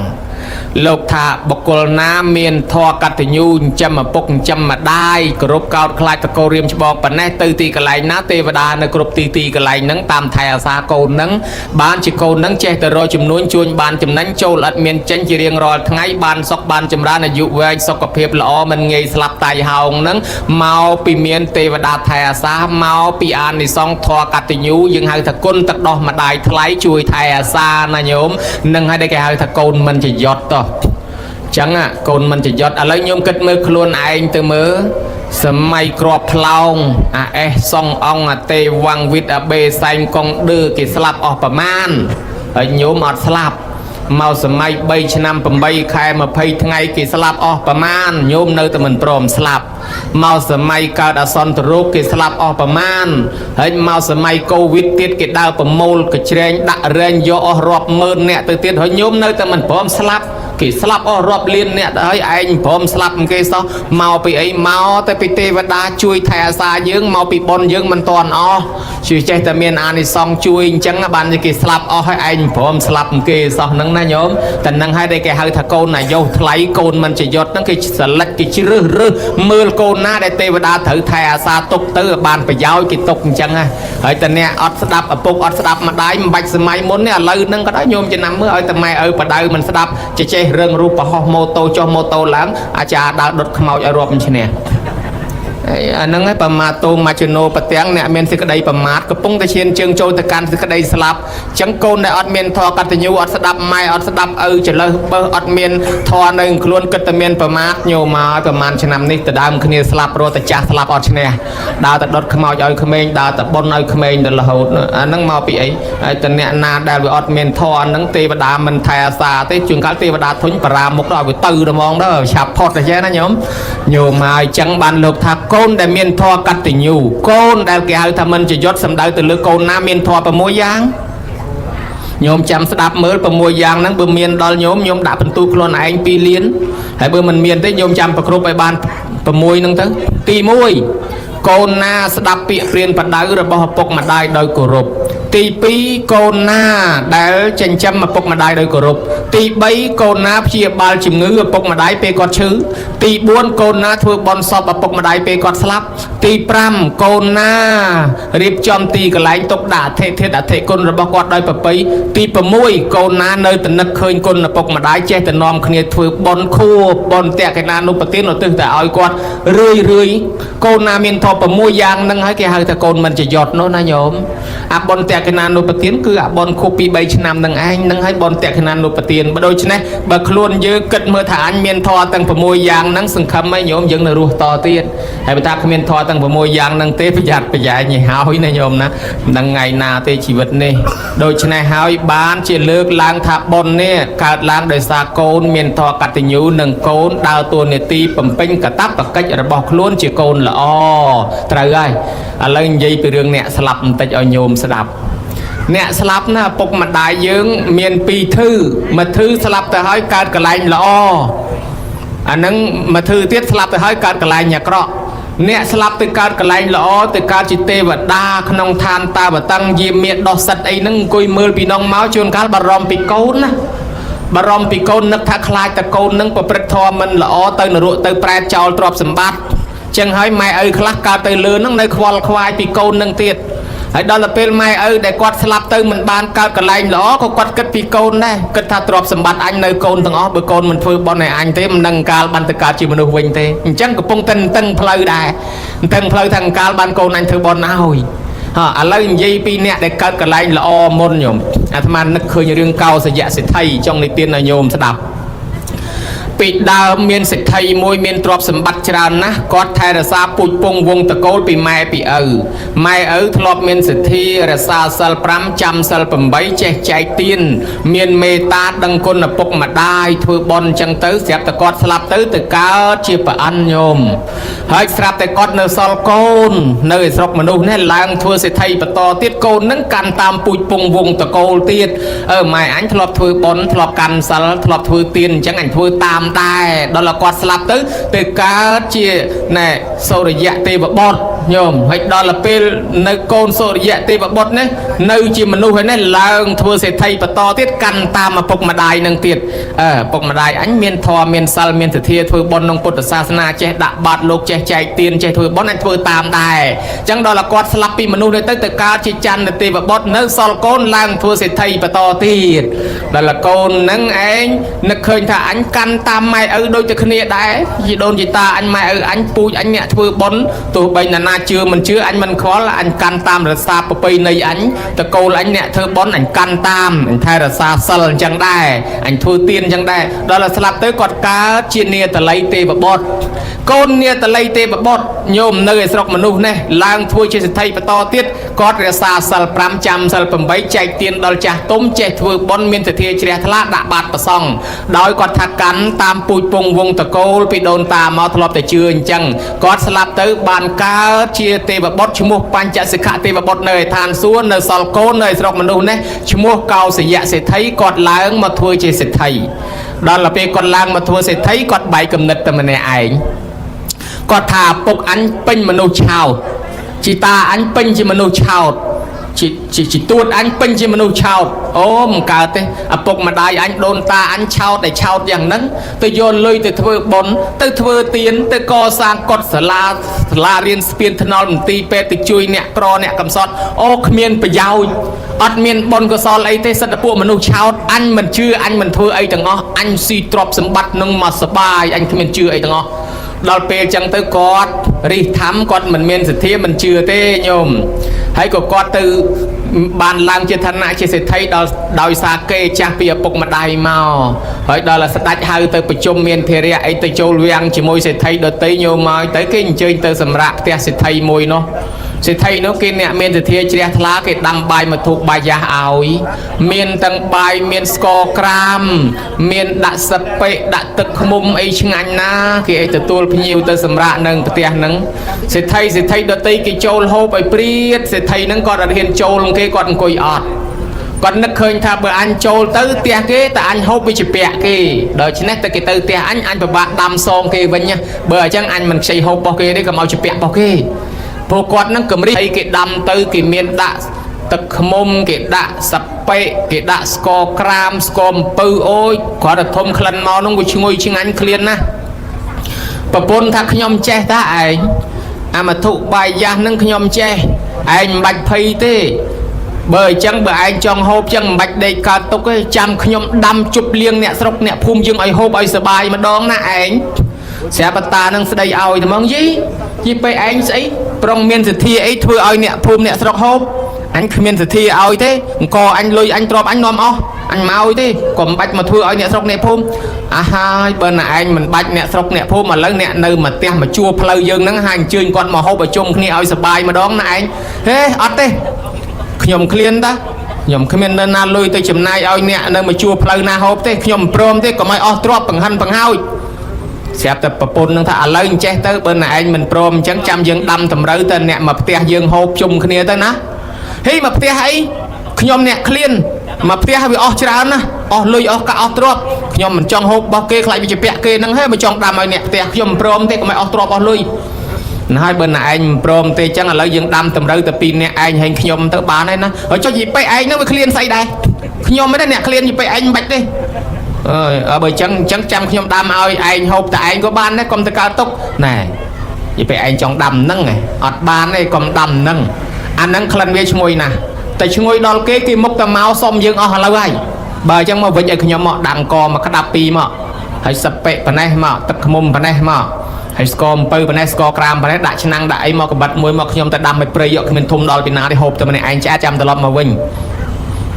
លោកថាបុគ្គលណាមានធម៌កតញ្ញូចិញ្ចឹមឪពុកចិញ្ចឹមម្ដាយគោរពកោតខ្លាចតកូលរៀមច្បងប៉ុណ្ណេះទៅទីកន្លែងណាទេវតានៅគ្រប់ទីទីកន្លែងហ្នឹងតាមថែអាសាកូនហ្នឹងបានជាកូនហ្នឹងចេះតែរកចំនួនជួញបានចំណេញចូលឥតមានចេញជារៀងរាល់ថ្ងៃបានសុខបានចម្រើនអាយុវែងសុខភាពល្អមិនងាយស្លាប់តៃហោងហ្នឹងមកពីមានទេវតាថែអាសាមកពីអានិសង្សធម៌កតញ្ញូយើងហៅថាគុណទឹកដោះម្ដាយថ្លៃជួយថែអាសាណាញោមនឹងហើយដែលគេហៅថាកូនមិនចយត់តោះចឹងកូនមិនចយត់ឥឡូវញោមគិតមើលខ្លួនឯងទៅមើលសម័យក្របផ្លោងអាអេសសុងអង្គអាទេវ៉ាំងវិតអាបេសែងកុងឌឺគេស្លាប់អស់ប្រមាណហើយញោមអត់ស្លាប់មកសម័យ3ឆ្នាំ8ខែ20ថ្ងៃគេស្លាប់អស់ប្រមាណញោមនៅតែមិនព្រមស្លាប់មកសម័យកើតអាសន្នរោគគេស្លាប់អស់ប្រមាណហើយមកសម័យកូវីដទៀតគេដើរប្រមូលកច្រែងដាក់រែងយកអស់រាប់ម៉ឺនអ្នកទៅទៀតហើយញោមនៅតែមិនព្រមស្លាប់ គេស្លាប់អស់រាប់លានអ្នកទៅហើយឯងព្រមស្លាប់គេសោះមកពីអីមកតែពីទេវតាជួយថែអាសាយើងមកពីបុណ្យយើងមិនតាន់អស់ជួយចេះតែមានអានិសង្សជួយអញ្ចឹងបានគេស្លាប់អស់ហើយឯងព្រមស្លាប់គេសោះហ្នឹងណាញោមតែហ្នឹងហើយដែលគេហៅថាកូនអាយុថ្លៃកូនមិនជាយុទ្ធហ្នឹងគេសិលិចគេជ្រើសរើសមើលកូនណាដែលទេវតាត្រូវថែអាសាទុកទៅឲ្យបានប្រយោជន៍គេទុកអញ្ចឹងណាហើយតែអ្នកអត់ស្ដាប់ឪពុកអត់ស្ដាប់ម្ដាយមិនបាច់សម័យមុននេះឥឡូវហ្នឹងក៏ដោយញោមចំណាំមើលឲ្យតែម៉ែឪបដៅមិនស្ដាប់ចេះចេះរឿងរូបប្រហោះម៉ូតូចុះម៉ូតូឡើងអាចារ្យដើរដុតខ្មោចឲ្យរាប់មិនឈ្នះហើយអាហ្នឹងឯងប្រមាទោមជ្ជនោប្រទាំងអ្នកមានសេចក្តីប្រមាទកំពុងតែឈានជើងចូលទៅកាន់សេចក្តីស្លាប់អញ្ចឹងកូនដែលអត់មានធម៌កតញ្ញូអត់ស្ដាប់ម៉ែអត់ស្ដាប់ឪចលើសបើអត់មានធម៌នៅខ្លួនគិតតែមានប្រមាទញោមមកប្រហែលឆ្នាំនេះទៅដើមគ្នាស្លាប់រត់តែចាស់ស្លាប់អត់ឈ្នះដើរតែដុតខ្មោចឲ្យក្មេងដើរតែប៉ុនឲ្យក្មេងទៅរហូតអាហ្នឹងមកពីអីហើយតអ្នកណាដែលវាអត់មានធម៌ហ្នឹងទេវតាមិនថែអាសាទេជួនកាលទេវតាធុញបរាមុខដល់ឲ្យវាទៅហ្មងដល់ឆាប់ផុតតែចេះណាញោមញោមមកអញ្ចឹងបានលោកថាកូនដែលមានធម៌កតញ្ញូកូនដែលគេហៅថាមិនជាយុទ្ធសំដៅទៅលើកូនណាមានធម៌6យ៉ាងញោមចាំស្ដាប់មើល6យ៉ាងហ្នឹងបើមានដល់ញោមញោមដាក់បន្ទូខ្លួនឯង2លានហើយបើមិនមានទេញោមចាំប្រគ្រប់ឲ្យបាន6ហ្នឹងទៅទី1កូនណាស្ដាប់ពាក្យព្រានបដៅរបស់ឪពុកម្ដាយដោយគោរពទី2កូនណាដែលចិញ្ចឹមឪពុកម្ដាយដោយគោរពទី3កូនណាព្យាបាលជំងឺឪពុកម្ដាយពេលគាត់ឈឺទី4កូនណាធ្វើបុណ្យសពឪពុកម្ដាយពេលគាត់ស្លាប់ទី5កូនណារៀបចំទីកន្លែងទុកដាក់អធិធាតុអធិគុណរបស់គាត់ដោយប្រពៃទី6កូនណានៅតែនឹកឃើញគុណឪពុកម្ដាយចេះតែនាំគ្នាធ្វើបុណ្យខួបបុណ្យតក្កណានុបទានឧទ្ទិសតែឲ្យគាត់រឿយរឿយកូនណាមានធម៌6យ៉ាងហ្នឹងហើយគេហៅថាកូនមិនជាយត់នោះណាញោមអាបុណ្យតក្កណានុបទានគឺអាបុណ្យខួប2 3ឆ្នាំហ្នឹងឯងហ្នឹងហើយបុណ្យតក្កណានុបទានបើដូច្នេះបើខ្លួនយើងគិតមើលថាអញមានធម៌ទាំង6យ៉ាងហ្នឹងសង្ឃឹមឲ្យញោមយើងនៅរស់តទៀតហើយបើថាគ្មានធម៌ទាំង6យ៉ាងហ្នឹងទេប្រយ័ត្នប្រយែងឲ្យហើយណាញោមណាមិនដឹងថ្ងៃណាទេជីវិតនេះដូច្នេះហើយបានជាលើកឡើងថាបុណ្យនេះកើតឡើងដោយសារកូនមានធម៌កតញ្ញូនិងកូនដើរតួនាទីបំពេញកាតព្វកិច្ចរបស់ខ្លួនជាកូនល្អត្រូវហើយឥឡូវនិយាយពីរឿងអ្នកស្លាប់បន្តិចឲ្យញោមស្ដាប់អ្នកស្លាប់ណាឪពុកម្ដាយយើងមានពីរធឺមួយធឺស្លាប់ទៅហើយកើតកន្លែងល្អអាហ្នឹងមួយធឺទៀតស្លាប់ទៅហើយកើតកន្លែងអាក្រក់អ្នកស្លាប់ទៅកើតកន្លែងល្អទៅកើតជាទេវតាក្នុងឋានតាវតឹងយាមាដោះសិតអីហ្នឹងអង្គុយមើលពីនងមកជួនកាលបារម្ភពីកូនណាបារម្ភពីកូននឹកថាខ្លាចតែកូននឹងប្រព្រឹត្តធម៌មិនល្អទៅនរកទៅប្រែតចោលទ្រព្យសម្បត្តិចឹងហើយម៉ែឪខ្លះកើតទៅលើហ្នឹងនៅខ្វល់ខ្វាយពីកូននឹងទៀតហើយដល់ទៅពេលម៉ែឪដែលគាត់ស្លាប់ទៅមិនបានកើតកន្លែងល្អក៏គាត់គិតពីកូនដែរគិតថាទ្រព្យសម្បត្តិអញនៅកូនទាំងអស់បើកូនមិនធ្វើបុណ្យឲ្យអញទេមិនដឹងកាលបានទៅកើតជាមនុស្សវិញទេអញ្ចឹងកំពុងតែតឹងផ្លូវដែរតឹងផ្លូវថាកាលបានកូនអញធ្វើបុណ្យឲ្យហ៎ឥឡូវនិយាយពីអ្នកដែលកើតកន្លែងល្អមុនញោមអាត្មានឹកឃើញរឿងកោសយៈសិទ្ធិចង់និទានឲ្យញោមស្ដាប់ពីដើមមានសិទ្ធិមួយមានទ្រព្យសម្បត្តិច្រើនណាស់គាត់ថែរក្សាពូជពងវងតកូលពីម៉ែពីឪម៉ែឪធ្លាប់មានសិទ្ធិរក្សាសិល5ចាំសិល8ចេះចែកទានមានមេត្តាដឹងគុណឪពុកម្ដាយធ្វើបុណ្យអញ្ចឹងទៅស្រាប់តែគាត់ស្លាប់ទៅទៅកើតជាប្រអិនញោមហើយស្រាប់តែគាត់នៅសល់កូននៅឯស្រុកមនុស្សនេះឡើងធ្វើសិទ្ធិបន្តទៀតកូននឹងកាន់តាមពូជពងវងតកូលទៀតអឺម៉ែអញធ្លាប់ធ្វើបុណ្យធ្លាប់កាន់សិលធ្លាប់ធ្វើទានអញ្ចឹងអញធ្វើតាមដែរដល់គាត់ស្លាប់ទៅទៅកើតជាណែសូរិយៈទេវបុត្រញោមហើយដល់ពេលនៅកូនសូរិយៈទេវបុត្រនេះនៅជាមនុស្សហើយនេះឡើងធ្វើសេដ្ឋីបន្តទៀតកាន់តាមឪពុកម្ដាយនឹងទៀតអឺឪពុកម្ដាយអញមានធម៌មានសិលមានសទ្ធាធ្វើបុណ្យក្នុងពុទ្ធសាសនាចេះដាក់បាតលោកចេះចែកទានចេះធ្វើបុណ្យអញធ្វើតាមដែរអញ្ចឹងដល់គាត់ស្លាប់ពីមនុស្សនេះទៅទៅកើតជាច័ន្ទទេវបុត្រនៅសល់កូនឡើងធ្វើសេដ្ឋីបន្តទៀតដល់កូននឹងឯងនឹកឃើញថាអញកាន់តាមម៉ែឪដូចតែគ្នាដែរជីដូនជីតាអញម៉ែឪអញពូជអញអ្នកធ្វើបុណ្យទោះបីណានាជឿមិនជឿអញមិនខ្វល់អញកាន់តាមរក្សាប្រពៃណីអញតកូលអញអ្នកធ្វើបុណ្យអញកាន់តាមអញថែរក្សាសិលអញ្ចឹងដែរអញធ្វើទានអញ្ចឹងដែរដល់តែស្លាប់ទៅគាត់កើតជានាតល័យទេវបុត្រកូននាតល័យទេវបុត្រញោមនៅឯស្រុកមនុស្សនេះឡើងធ្វើជាសេដ្ឋីបន្តទៀតគាត់រក្សាសិល5ចាំសិល8ចែកទានដល់ចាស់ទុំចេះធ្វើបុណ្យមានសទ្ធាជ្រះថ្លាដាក់បាតប្រសង់ដោយគាត់ថាកាន់តាមពូជពងវងតកូលពីដូនតាមកធ្លាប់តែជឿអញ្ចឹងគាត់ស្លាប់ទៅបានកើតជាទេវបុត្រឈ្មោះបញ្ចសិខៈទេវបុត្រនៅឯឋានសួគ៌នៅសល់កូននៅឯស្រុកមនុស្សនេះឈ្មោះកោសយៈសេដ្ឋីគាត់ឡើងមកធ្វើជាសេដ្ឋី ដល់ទៅពេលគាត់ឡើងមកធ្វើសេដ្ឋីគាត់បែកគំនិតតែម្នាក់ឯងគាត់ថាឪពុកអញពេញមនុស្សឆោតជីតាអញពេញជាមនុស្សឆោតជីជីជីទួតអញពេញជាមនុស្សឆោតអូមិនកើតទេឪពុកម្ដាយអញដូនតាអញឆោតតែឆោតយ៉ាងហ្នឹងទៅយកលុយទៅធ្វើបុណ្យទៅធ្វើទានទៅកសាងកុដិសាលាសាលារៀនស្ពានថ្នល់មន្ទីរពេទ្យទៅជួយអ្នកក្រអ្នកកំសត់អូគ្មានប្រយោជន៍អត់មានបុណ្យកុសលអីទេសិតតែពួកមនុស្សឆោតអញមិនជឿអញមិនធ្វើអីទាំងអស់អញស៊ីទ្រព្យសម្បត្តិនឹងមកសបាយអញគ្មានជឿអីទាំងអស់ដល់ពេលចឹងទៅគាត់រិះធម្មគាត់មិនមានសទ្ធាមិនជឿទេញោមហើយក៏គាត់ទៅបានឡើងជាឋានៈជាសេដ្ឋីដល់ដោយសារគេចាស់ពីឪពុកម្ដាយមកហើយដល់ស្ដេចហៅទៅប្រជុំមានធរៈអីទៅចូលវាំងជាមួយសេដ្ឋីដតីញោមមកទៅគេអញ្ជើញទៅសម្រាប់ផ្ទះសេដ្ឋីមួយនោះសេដ្ឋីនោះគេអ្នកមានសទ្ធាជ្រះថ្លាគេដាំបាយមកធូបបាយយ៉ាស់ឲ្យមានទាំងបាយមានស្ករក្រាមមានដាក់សិពិដាក់ទឹកឃ្មុំអីឆ្ងាញ់ណាគេឲ្យទទួលភ្ញៀវទៅសម្រាប់នឹងផ្ទះហ្នឹងសេដ្ឋីសេដ្ឋីដតីគេចូលហូបឲ្យព្រាតសេដ្ឋីហ្នឹងគាត់អត់ហ៊ានចូលគេគាត់អង្គុយអត់គាត់នឹកឃើញថាបើអញចូលទៅផ្ទះគេតែអញហូបវាជាពាក់គេដូច្នេះតែគេទៅផ្ទះអញអញពិបាកដាំសងគេវិញណាបើអញ្ចឹងអញមិនខ្ចីហូបរបស់គេទេកុំឲ្យជាពាក់របស់គេព្រោះគាត់នឹងកម្រិតអីគេដាំទៅគេមានដាក់ទឹកឃ្មុំគេដាក់សាប៉ិគេដាក់ស្ករក្រាមស្ករអំពៅអូយគ្រាន់តែធំក្លិនមកនោះវាឈ្ងុយឆ្ងាញ់ឃ្លានណាស់ប្រពន្ធថាខ្ញុំចេះតាឯងអាមធុបាយយ៉ាស់នឹងខ្ញុំចេះឯងមិនបាច់ភ័យទេបើអញ្ចឹងបើឯងចង់ហូបចឹងមិនបាច់ដេកកើតទុកទេចាំខ្ញុំដាំជប់លៀងអ្នកស្រុកអ្នកភូមិយើងឲ្យហូបឲ្យសបាយម្ដងណាឯងស្រាប់តានឹងស្ដីឲ្យត្មងយីយីពេលឯងស្អីប្រុងមានសទ្ធាអីធ្វើឲ្យអ្នកភូមិអ្នកស្រុកហូបអញគ្មានសទ្ធាឲ្យទេអង្គអញលុយអញទ្របអញនាំអស់អញមកឲ្យទេក៏មិនបាច់មកធ្វើឲ្យអ្នកស្រុកអ្នកភូមិអាហើយបើណែឯងមិនបាច់អ្នកស្រុកអ្នកភូមិឥឡូវអ្នកនៅមកផ្ទះមកជួផ្លូវយើងហ្នឹងហើយអញ្ជើញគាត់មកហូបឲ្យជុំគ្នាឲ្យសបាយម្ដងណាឯងហេអត់ទេខ្ញុំឃ្លានតាខ្ញុំគ្មាននៅណាលុយទៅចំណាយឲ្យអ្នកនៅមកជួផ្លូវណាហូបទេខ្ញុំមិនព្រមទេកុំឲ្យអស់ទ្រព្យបង្ហិនបង្ហើយស្រាប់តែប្រពន្ធនឹងថាឥឡូវអញ្ចេះទៅបើណែឯងមិនព្រមអញ្ចឹងចាំយើងដាំតម្រូវទៅអ្នកមកផ្ទះយើងហូបជុំគ្នាទៅណាហេមកផ្ទះអីខ្ញុំអ្នកឃ្លានមកផ្ទះវាអស់ច្រើនណាអស់លុយអស់កាក់អស់ទ្រព្យខ្ញុំមិនចង់ហូបរបស់គេខ្លាចវាជាពាក់គេហ្នឹងហេមិនចង់ដាំឲ្យអ្នកផ្ទះខ្ញុំមិនព្រមទេកុំឲ្យអស់ទ្រព្យអស់លុយណាហើយបើណែឯងមិនព្រមទេចឹងឥឡូវយើងដាំតម្រូវទៅពីរអ្នកឯងហើយខ្ញុំទៅបានហើយណាហើយចុះយីពេឯងហ្នឹងវាឃ្លានស្អីដែរខ្ញុំមិនទេអ្នកឃ្លានយីពេឯងមិនបាច់ទេអើយបើចឹងអញ្ចឹងចាំខ្ញុំដាំឲ្យឯងហូបតែឯងក៏បានដែរកុំទៅកើតទុកណែយីពេឯងចង់ដាំហ្នឹងអត់បានទេកុំដាំហ្នឹងអាហ្នឹងក្លិនវាឈ្ងុយណាស់តែឈ្ងុយដល់គេគេមុខតែមកសុំយើងអស់ឥឡូវហើយបើអញ្ចឹងមកវិញឲ្យខ្ញុំមកដាំកមកក្តាប់ពីរមកហើយសិពិប៉ុណ្ណេះមកទឹកឃ្មុំប៉ុណ្ណេះមកហើយស្ករអំពៅប៉ុណ្ណេះស្ករក្រាមប៉ុណ្ណេះដាក់ឆ្នាំងដាក់អីមកកបិតមួយមកខ្ញុំទៅដាំឲ្យព្រៃយកគ្មានធំដល់ពីណាទេហូបតែម្នាក់ឯងឆ្អែតចាំត្រឡប់មកវិញ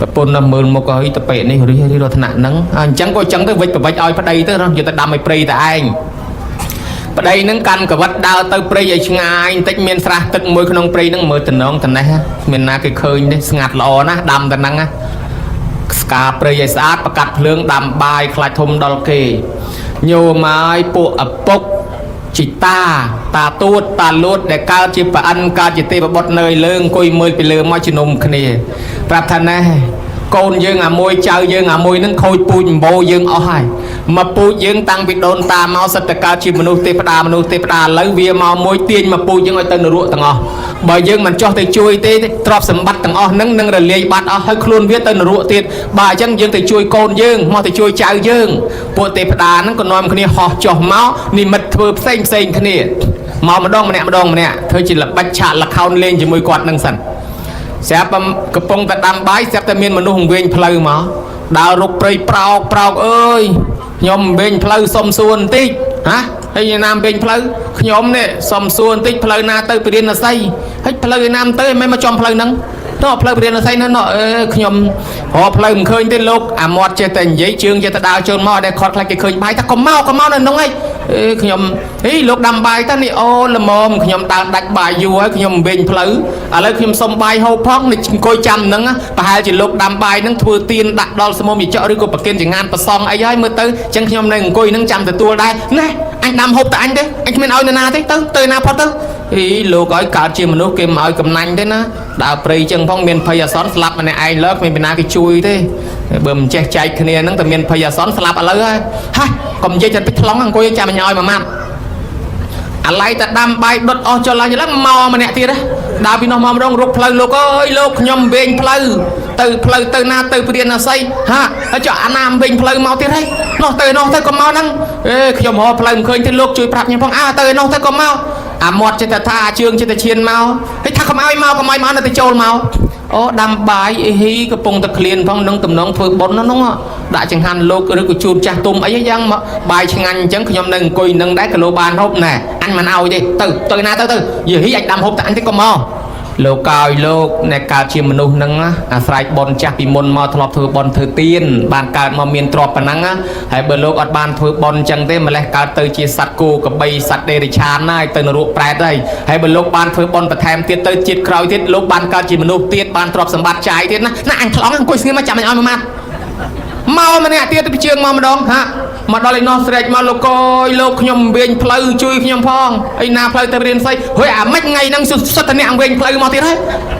ប្រពន្ធនៅមើលមុខហើយទៅពេនេះរិះរិះដល់ថ្នាក់ហ្នឹងអញ្ចឹងក៏អញ្ចឹងទៅវិចប្រវិចឲ្យប្តីទៅយកទៅដាំឲ្យព្រៃតែឯងប្តីហ្នឹងកាន់កវិតដើរទៅព្រៃឲ្យឆ្ងាយបន្តិចមានស្រះទឹកមួយក្នុងព្រៃហ្នឹងមើលតំណងតំណេះគ្មានណាគេឃើញទេស្ងាត់ល្អណាស់ដាំតំណហ្នឹងណាស្កាព្រៃឲ្យស្អាតប្រកាត់ភ្លើងដាំបាយខ្លាចធំដល់គេញោមហើយពួកឪពុកជីតាតាទួតតាលួតដែលកើតជាប្រអិនកើតជាទេវបុត្រនៅលើអង្គុយមើលពីលើមកជំនុំគ្នាប្រាប់ថាណែកូនយើងអាមួយចៅយើងអាមួយនឹងខូចពូជអម្បូរយើងអស់ហើយមកពូជយើងតាំងពីដូនតាមកសិតតែកើតជាមនុស្សទេវតាមនុស្សទេវតាឥឡូវវាមកមួយទាញមកពូជយើងឲ្យទៅនរកទាំងអស់បើយើងមិនចោះទៅជួយទេទ្រព្យសម្បត្តិទាំងអស់នឹងនឹងរលាយបាត់អស់ហើយខ្លួនវាទៅនរកទៀតបើអញ្ចឹងយើងទៅជួយកូនយើងមកទៅជួយចៅយើងពួកទេវតាហ្នឹងក៏នាំគ្នាហោះចុះមកនិមិត្តធ្វើផ្សេងផ្សេងគ្នាមកម្ដងម្នាក់ម្ដងម្នាក់ធ្វើជាល្បិចឆាកល្ខោនលេងជាមួយគាត់នឹងសិនស្រាប់កំពុងតែដាំបាយស្រាប់តែមានមនុស្សវែងផ្លូវមកដើររុកព្រៃប្រោកប្រោកអើយខ្ញុំវែងផ្លូវសុំសួរបន្តិចហ៎ហើយណាមវែងផ្លូវខ្ញុំនេះសុំសួរបន្តិចផ្លូវណាទៅពរិណស័យហើយផ្លូវឯណាមទៅមិនមកចំផ្លូវហ្នឹងទៅផ្លូវពរិណស័យនោះអើខ្ញុំរកផ្លូវមិនឃើញទេលោកអាមាត់ចេះតែនិយាយជើងចេះតែដើរចូលមកដែលខត់ខ្លាចគេឃើញបាយថាកុំមកកុំមកនៅនោះឯងអេខ្ញុំហីលោកដាំបាយតានេះអូល្មមខ្ញុំដើរដាច់បាយយូរហើយខ្ញុំវិញផ្លូវឥឡូវខ្ញុំសុំបាយហូបផងនេះអង្គុយចាំហ្នឹងប្រហែលជាលោកដាំបាយហ្នឹងធ្វើទៀនដាក់ដល់ស្មុំយចកឬក៏ប្រគិនចង្ងានប្រសងអីហើយមើលទៅអញ្ចឹងខ្ញុំនៅអង្គុយហ្នឹងចាំទទួលដែរណែអញដាំហូបតែអញទេអញគ្មានឲ្យនរណាទេទៅទៅណាផុតទៅ អីលោកឲ្យកើតជាមនុស្សគេមិនឲ្យកំណាញ់ទេណាដើរព្រៃចឹងផងមានភ័យអាសន្នស្លាប់ម្នាក់ឯងលើគ្មានពីណាគេជួយទេបើមិនចេះចែកគ្នាហ្នឹងតែមានភ័យអាសន្នស្លាប់ឥឡូវហើយហ่ะកុំនិយាយតែពីថ្លង់អង្គុយចាំអញឲ្យមួយម៉ាត់អាឡ័យតែដាំបាយដុតអស់ចុះឡើងឡើងមកម្នាក់ទៀតដើរពីនោះមកម្ដងរុកផ្លូវលោកអើយលោកខ្ញុំវិញផ្លូវទៅផ្លូវទៅណាទៅព្រានអស័យហាហើយចុះអាណាវិញផ្លូវមកទៀតហើយនោះទៅនោះទៅកុំមកហ្នឹងអេខ្ញុំរកផ្លូវមិនឃើញទេលោកជួយប្រាប់ខ្ញុំផងអើទៅនោះទៅកុំមកអាមាត់ចិត្តថាជើងចិត្តឈានមកហើយថាកុំឲ្យមកកុំឲ្យមកនៅតែចូលមកអូដាំបាយអីហ៊ីកំពុងតែឃ្លានផងនឹងតំណងធ្វើបុណ្យនោះដាក់ចង្ហាន់លោកឬក៏ជូនចាស់ទុំអីយ៉ាងមកបាយឆ្ងាញ់អញ្ចឹងខ្ញុំនៅអង្គុយនឹងដែរគីឡូបានហូបណែអញមិនឲ្យទេទៅទៅណាទៅទៅយីហ៊ីអញដាំហូបតែអញទេកុំមកលោកកោយលោកអ្នកកើតជាមនុស្សហ្នឹងអាស្រ័យបុណ្យចាស់ពីមុនមកធ្លាប់ធ្វើបុណ្យធ្វើទានបានកើតមកមានទ្រព្យប៉ុណ្ណឹងហើយបើលោកអត់បានធ្វើបុណ្យអញ្ចឹងទេម្លេះកើតទៅជាសត្វគោក្របីសត្វដេរិឆានហើយទៅនរកប្រែតហើយហើយបើលោកបានធ្វើបុណ្យបន្ថែមទៀតទៅជាតិក្រោយទៀតលោកបានកើតជាមនុស្សទៀតបានទ្រព្យសម្បត្តិចាយទៀតណាណាអញថ្លង់អង្គុយស្ងៀមមកចាំអញឲ្យមួយម៉ាត់មកម្នាក់ទៀតទៅជើងមកម្ដងហាមកដល់ឯនោះស្រែកមកលោកអើយលោកខ្ញុំវិញផ្លូវជួយខ្ញុំផងឯណាផ្លូវទៅរៀនស្អីហុយអាម៉េចថ្ងៃហ្នឹងសុទ្ធតែអ្នកវិញផ្លូវមកទៀតហើយ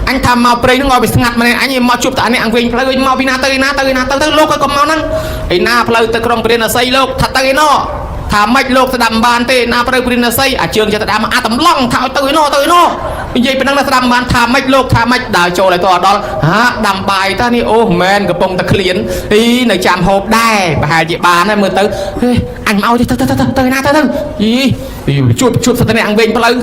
អញថាមកព្រៃហ្នឹងឲ្យវាស្ងាត់ម្នាក់អញមកជួបតែអ្នកវិញផ្លូវមកពីណាទៅឯណាទៅឯណាទៅទៅលោកឲ្យកុំមកហ្នឹងឯណាផ្លូវទៅក្រុងព្រានអស័យលោកថាទៅឯណោថាម៉េចលោកស្ដាប់មិនបានទេណាផ្លូវព្រានអស័យអាជើងចិត្តស្ដាប់អាតម្លង់ថាឲ្យទៅឯណោទៅឯណោនិយាយប៉ុណ្ណឹងស្ដាប់មិនបានថាម៉េចលោកថាម៉េចដើរចូលឲ្យតដល់ហាដាំបាយតានេះអូមែនកំពុងតែឃ្លានអីនៅចាំហូបដែរប្រហែលជាបានហើយមើលទៅហេអញមកឲ្យទៅទៅទៅទៅណាទៅទៅយីជួបជួបសត្វអ្នកវិញផ្លូវ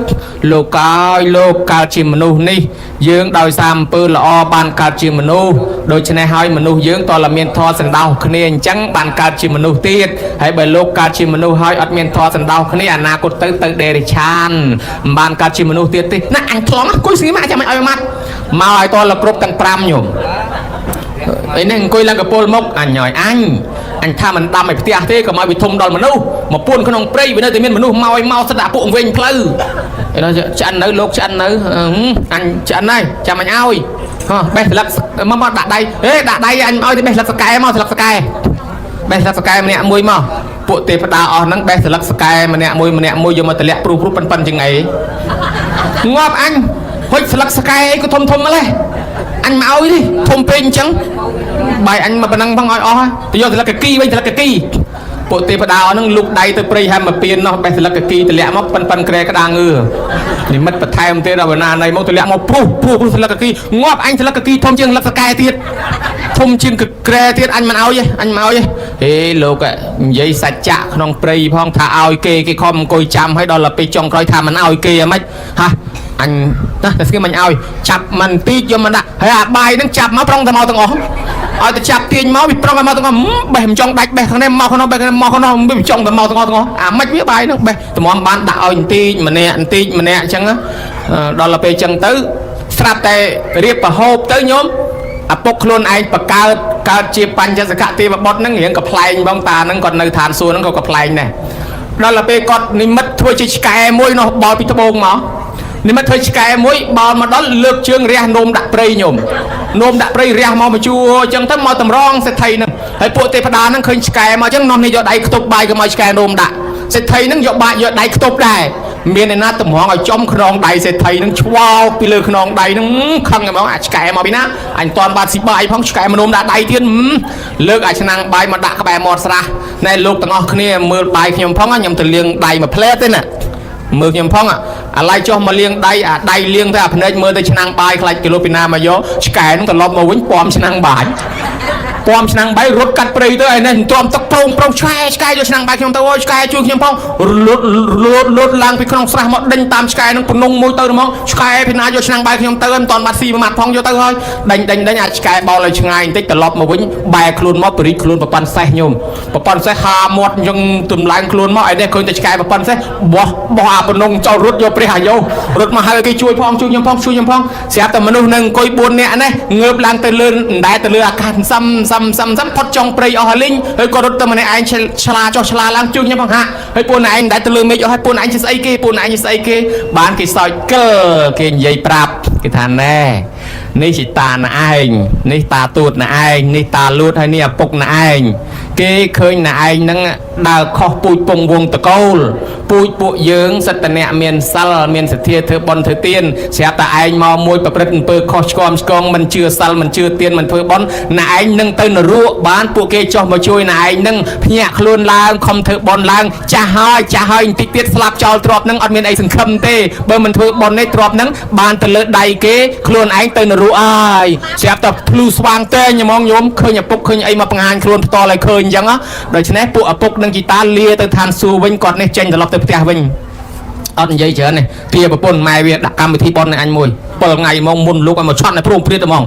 លោកអើយលោកកើតជាមនុស្សនេះយើងដោយសារអំពើល្អបានកើតជាមនុស្សដូច្នេះហើយមនុស្សយើងតើមានធម៌សណ្ដោសគ្នាអញ្ចឹងបានកើតជាមនុស្សទៀតហើយបើលោកកើតជាមនុស្សហើយអត់មានធម៌សណ្ដោសគ្នាអនាគតទៅទៅដេរិឆានមិនបានកើតជាមនុស្សទៀតទេណាអញថ្លង់អង្គុយស្ងៀមចាំឲ្យម៉ាត់មកឲ្យតលគ្រប់ទាំង5ញោមអីនេះអង្គុយឡើងកពល់មុខអញឲ្យអញអញថាមិនដាំឲ្យផ្ទះទេកុំឲ្យវាធំដល់មនុស្សមកពួនក្នុងព្រៃវានៅតែមានមនុស្សមកឲ្យមកស្ដាក់ពួកវិញផ្លូវឯនោះឆ្អិននៅលោកឆ្អិននៅអញឆ្អិនហើយចាំអញឲ្យហ៎បេះស្លឹកមកមកដាក់ដៃហេដាក់ដៃអញឲ្យទៅបេះស្លឹកសកែមកស្លឹកសកែបេះស្លឹកសកែម្នាក់មួយមកពួកទេវតាអស់ហ្នឹងបេះស្លឹកសកែម្នាក់មួយម្នាក់មួយយកមកតម្លាក់ព្រុសព្រុសប៉ិនប៉ិនជាងអីងាប់អញហុចស្លឹកសកែអីក៏ធំធំម្លេះអញមកឲ្យនេះធំពេកអញ្ចឹងបាយអញមកប៉ុណ្ណឹងផងឲ្យអស់ទៅយកស្លឹកកគីវិញស្លឹកកគីពួកទេវតាអស់ហ្នឹងលូកដៃទៅព្រៃហែមពៀននោះបេះស្លឹកកគីតម្លាក់មកប៉ិនប៉ិនក្រែក្តាងើនិមិត្តបន្ថែមទៀតដល់ណាណៃមកតម្លាក់មកព្រុសព្រុសព្រុសស្លឹកកគីងាប់អញស្លឹកកគីធំជាងស្លឹកសកែទៀតធំជាងក្រែទៀតអញមិនឲ្យទេអញមកឲ្យទេហេលោកនិយាយសច្ចៈក្នុងព្រៃផងថាឲ្យគេគេខំអង្គុយចាំឲ្យដល់ពេលចុងក្រោយថាមិនឲ្យគេហ្មងហ่ะអញណាតែស្គីមិនឲ្យចាប់មិនទីយកមកដាក់ហើយអាបាយហ្នឹងចាប់មកប្រុងតែមកទាំងអស់ឲ្យតែចាប់ទាញមកវាប្រុងតែមកទាំងអស់បេះមិនចង់ដាច់បេះខាងនេះមកខាងនោះបេះខាងនេះមកខាងនោះវាមិនចង់តែមកទាំងអស់ទាំងអស់អាមិនវាបាយហ្នឹងបេះតម្រាំបានដាក់ឲ្យបន្តិចម្នាក់បន្តិចម្នាក់អញ្ចឹងដល់ពេលអញ្ចឹងទៅស្រាប់តែរៀបប្រហូបទៅញោមឪពុកខ្លួនឯងបកើតកើតជាបញ្ចសកទេវបុត្រហ្នឹងរៀងកំ pl ែងបងតាហ្នឹងគាត់នៅឋានសួគ៌ហ្នឹងក៏កំ pl ែងដែរដល់ពេលគាត់និមិត្តធ្វើជាឆ្កែមួយនោះបោលពីត្បូងមកនិមិត្តធ្វើឆ្កែមួយបោលមកដល់លើកជើងរះនោមដាក់ព្រៃញោមនោមដាក់ព្រៃរះមកមកជួអញ្ចឹងទៅមកតម្រងសេដ្ឋីហ្នឹងហើយពួកទេវតាហ្នឹងឃើញឆ្កែមកអញ្ចឹងនាំនេះយកដៃខ្ទប់បាយកុំឲ្យឆ្កែនោមដាក់សេដ្ឋីហ្នឹងយកបាក់យកដៃខ្ទប់ដែរមានឯណាតម្រងឲ្យចំខ្នងដៃសេដ្ឋីហ្នឹងឆ្វោកពីលើខ្នងដៃហ្នឹងខឹងហ្មងអាឆ្កែមកពីណាអញតន់បាត់ស៊ីបាយផងឆ្កែមនោមដាក់ដៃទៀតលើកអាឆ្នាំងបាយមកដាក់ក្បែរមាត់ស្រះណែលោកទាំងអស់គ្នាមើលបាយខ្ញុំផងខ្ញុំទៅលាងដៃមួយផ្លែទេណាមើលខ្ញុំផងអាឡៃចុះមកលាងដៃអាដៃលាងទៅអាភ្នែកមើលទៅឆ្នាំងបាយខ្លាចគីឡូពីណាមកយកឆ្កែហ្នឹងត្រឡប់មកវិញពំឆ្នាំងបាយពំឆ្នាំងបាយរត់កាត់ព្រៃទៅឯនេះទ្រាំទឹកប្រងប្រងឆ្កែឆ្កែយកឆ្នាំងបាយខ្ញុំទៅអូយឆ្កែជួយខ្ញុំផងលូតលូតលូតឡើងពីក្នុងស្រះមកដេញតាមឆ្កែហ្នឹងពនងមួយទៅហ្មងឆ្កែពីណាយកឆ្នាំងបាយខ្ញុំទៅមិនតាន់បាត់ស៊ីមួយម៉ាត់ផងយកទៅហើយដេញដេញដេញអាឆ្កែបោលឲ្យឆ្ងាយបន្តិចត្រឡប់មកវិញបែរខ្លួនមកបរិចខ្លួនប្រប៉ាន់សេះញោមប្រប៉ាន់សេះហាមាត់អញ្ចឹងទំឡើងខ្លួនមកឯនេះឃើញតែឆ្កែប្រប៉ាន់សេះបោះបោះអាពនងចោលរត់យកព្រះអាយុរត់មកហៅគេជួយផងជួយខ្ញុំផងជួយខ្ញុំផងស្រាប់តែមនុស្សនឹងអង្គុយ4នាក់នេះងើបឡើងទៅលើអណ្ដែតទៅលើអាកាសសំសំសំសំផុតចុងព្រៃអស់ហើយលីងហើយក៏រត់ទៅម្នាក់ឯងឆ្លាចុះឆ្លាឡើងជួយខ្ញុំផងហាហើយពួកឯងអណ្ដែតទៅលើមេឃអស់ហើយពួកឯងជាស្អីគេពួកឯងជាស្អីគេបានគេសោចកិលគេនិយាយប្រាប់គេថាណែនេះជាតាណាឯងនេះតាទួតណាឯងនេះតាលួតហើយនេះឪពុកណាឯង គេឃើញណែឯងហ្នឹងដើរខុសពូជពងវងតកូលពូជពួកយើងសិតតអ្នកមានសិលមានសទ្ធាធ្វើបុណ្យធ្វើទានស្រាប់តែឯងមកមួយប្រព្រឹត្តអំពើខុសឆ្គំឆ្គងមិនជឿសិលមិនជឿទានមិនធ្វើបុណ្យណែឯងនឹងទៅនរកបានពួកគេចុះមកជួយណែឯងនឹងភ្ញាក់ខ្លួនឡើងខំធ្វើបុណ្យឡើងចាស់ហើយចាស់ហើយបន្តិចទៀតស្លាប់ចោលទ្រព្យនឹងអត់មានអីសង្ឃឹមទេបើមិនធ្វើបុណ្យនេះទ្រព្យនឹងបានទៅលើដៃគេខ្លួនឯងទៅនរកហើយស្រាប់តែភ្លឺស្វាងតែងហ្មងញោមឃើញឪពុកឃើញអីមកបង្ហាញខ្លួនផ្ទាល់ឲ្យឃើញអញ្ចឹងណាដូច្នេះពួកឪពុកនិងជីតាលាទៅឋានសួគ៌វិញគាត់នេះចេញត្រឡប់ទៅផ្ទះវិញអត់និយាយច្រើនទេទាប្រពន្ធម៉ែវាដាក់កម្មវិធីប៉ុនឲ្យអញមួយ7ថ្ងៃហ្មងមុនលោកឲ្យមកឆត់នៅព្រោងព្រាតហ្មង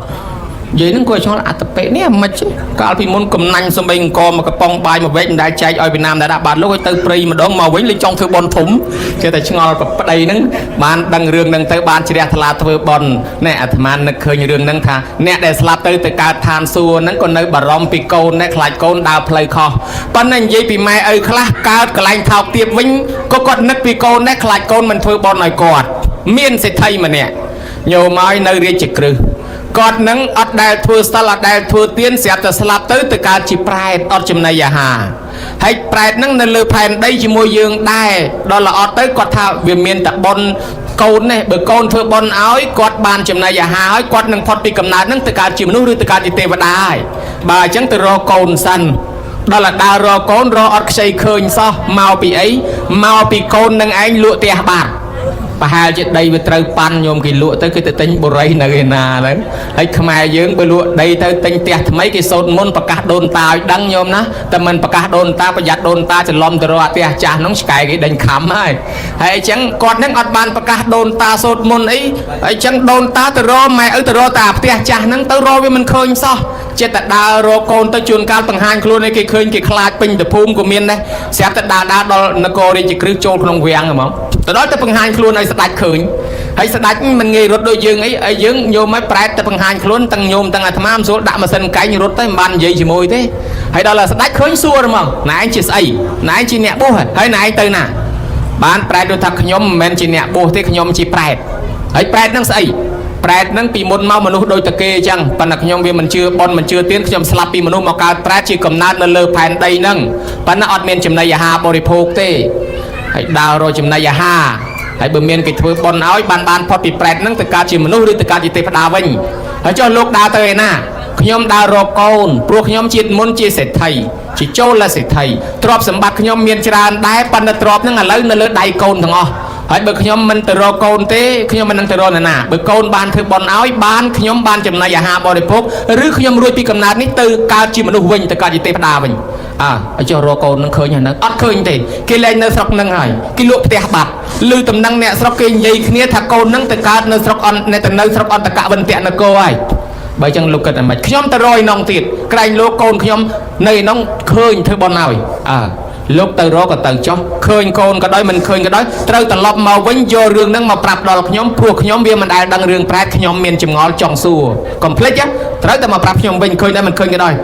និយាយហ្នឹងគាត់ឆ្ងល់អត្តបិនេះអាម៉េចទេកាលពីមុនកំណាញ់សំបីអង្គមកកំប៉ុងបាយមកវែកមិនដែលចែកឲ្យវៀតណាមដែលដាក់បាតលោកឲ្យទៅព្រៃម្ដងមកវិញលេងចង់ធ្វើបន់ធំចេះតែឆ្ងល់ប្តីហ្នឹងបានដឹងរឿងហ្នឹងទៅបានជ្រះថ្លាធ្វើបន់ណែអាត្មានឹកឃើញរឿងហ្នឹងថាអ្នកដែលស្លាប់ទៅទៅកើតឋានសួគ៌ហ្នឹងក៏នៅបារម្ភពីកូនដែរខ្លាចកូនដើរផ្លូវខុសប៉ុន្តែនិយាយពីម៉ែឪខ្លះកើតកន្លែងថោកទាបវិញក៏គាត់នឹកពីកូនដែរខ្លាចកូនមិនធ្វើបន់ឲ្យគាត់មានសេដ្ឋីម្នាក់ញោមឲ្យនៅរាជក្រឹសគាត់នឹងអត់ដែលធ្វើសិលអត់ដែលធ្វើទានស្រាប់តែស្លាប់ទៅទៅកើតជាប្រែតអត់ចំណីអាហារហើយប្រែតនឹងនៅលើផែនដីជាមួយយើងដែរដល់ល្អត់ទៅគាត់ថាវាមានតែបុណ្យកូននេះបើកូនធ្វើបុណ្យឲ្យគាត់បានចំណីអាហារហើយគាត់នឹងផុតពីកំណើតនឹងទៅកើតជាមនុស្សឬទៅកើតជាទេវតាហើយបើអញ្ចឹងទៅរកកូនសិនដល់តែដើររកកូនរកអត់ខ្ចីឃើញសោះមកពីអីមកពីកូននឹងឯងលក់ផ្ទះបាត់ប្រហែលជាដីវាត្រូវប៉ាន់ញោមគេលក់ទៅគេទៅទិញបុរីនៅឯណាហ្នឹងហើយខ្មែរយើងបើលក់ដីទៅទិញផ្ទះថ្មីគេសូត្រមុនប្រកាសដូនតាឲ្យដឹងញោមណាតែមិនប្រកាសដូនតាប្រយ័ត្នដូនតាច្រឡំទៅរកអាផ្ទះចាស់ហ្នឹងឆ្កែគេដេញខំហើយហើយអញ្ចឹងគាត់ហ្នឹងអត់បានប្រកាសដូនតាសូត្រមុនអីហើយអញ្ចឹងដូនតាទៅរកម៉ែឪទៅរកតាផ្ទះចាស់ហ្នឹងទៅរកវាមិនឃើញសោះចិត្តតែដើររកកូនទៅជួនកាលបង្ហាញខ្លួនឲ្យគេឃើញគេខ្លាចពេញទៅភូមិក៏មានដែរស្រាប់តែដើរដើរដល់នគររាជក្រឹសចូលក្នុងវាំងហ្មងទៅដល់ទៅបង្ហាញខ្លួនឲ្យស្ដាច់ឃើញហើយស្ដាច់មិនងាយរត់ដូចយើងអីហើយយើងញោមឲ្យប្រែតទៅបង្ហាញខ្លួនទាំងញោមទាំងអាត្មាមិនស្រួលដាក់ម៉ាស៊ីនកែងរត់ទៅមិនបាននិយាយជាមួយទេហើយដល់តែស្ដាច់ឃើញសួរហ្មងណែឯងជាស្អីណែឯងជាអ្នកបួសហើយណែឯងទៅណាបានប្រែតដូចថាខ្ញុំមិនមែនជាអ្នកបួសទេខ្ញុំជាប្រែតហើយប្រែតហ្នឹងស្អីប្រែតហ្នឹងពីមុនមកមនុស្សដូចតគេអញ្ចឹងប៉ុន្តែខ្ញុំវាមិនជឿប៉ុនមិនជឿទៀនខ្ញុំស្លាប់ពីមនុស្សមកកើតប្រែតជាកំណើតនៅលើផែនដីហ្នឹងប៉ុន្តែអត់មានចំណីអាហារបរិភោគទេហើយដើររកចំណីអាហារហើយបើមានគេធ្វើប៉ុនឲ្យបានបានផុតពីប្រែតហ្នឹងទៅកើតជាមនុស្សឬទៅកើតជាទេវតាវិញហើយចុះលោកដើរទៅឯណាខ្ញុំដើររកកូនព្រោះខ្ញុំជាតិមុនជាសេដ្ឋីជាចូលសេដ្ឋីទ្រព្យសម្បត្តិខ្ញុំមានច្រើនដែរប៉ុន្តែទ្រព្យហ្នឹងឥឡូវនៅលើដៃកូនទាំងអស់ហើយបើខ្ញុំមិនទៅរកកូនទេខ្ញុំមិននឹងទៅរកនរណាបើកូនបានធ្វើបុណ្យឲ្យបានខ្ញុំបានចំណីអាហារបរិភោគឬខ្ញុំរួចពីកំណើតនេះទៅកើតជាមនុស្សវិញទៅកើតជាទេវតាវិញអើឲ្យចុះរកកូននឹងឃើញហើយនឹងអត់ឃើញទេគេលែងនៅស្រុកនឹងហើយគេលក់ផ្ទះបាត់ឬតំណែងអ្នកស្រុកគេនិយាយគ្នាថាកូននឹងទៅកើតនៅស្រុកអន្តនៅទៅនៅស្រុកអន្តកវន្តនគរហើយបើចឹងលោកគិតតែមិនខ្ញុំទៅរយនងទៀតក្រែងលោកកូនខ្ញុំនៅឯនងឃើញធ្វើបុណ្យឲ្យអើលោកទៅរកក៏ទៅចុះឃើញកូនក៏ដោយមិនឃើញក៏ដោយត្រូវត្រឡប់មកវិញយករឿងហ្នឹងមកប្រាប់ដល់ខ្ញុំព្រោះខ្ញុំវាមិនដែលដឹងរឿងប្រែតខ្ញុំមានចម្ងល់ចង់សួរកុំភ្លេចត្រូវតែមកប្រាប់ខ្ញុំវិញឃើញដែរមិនឃើញក៏ដោយ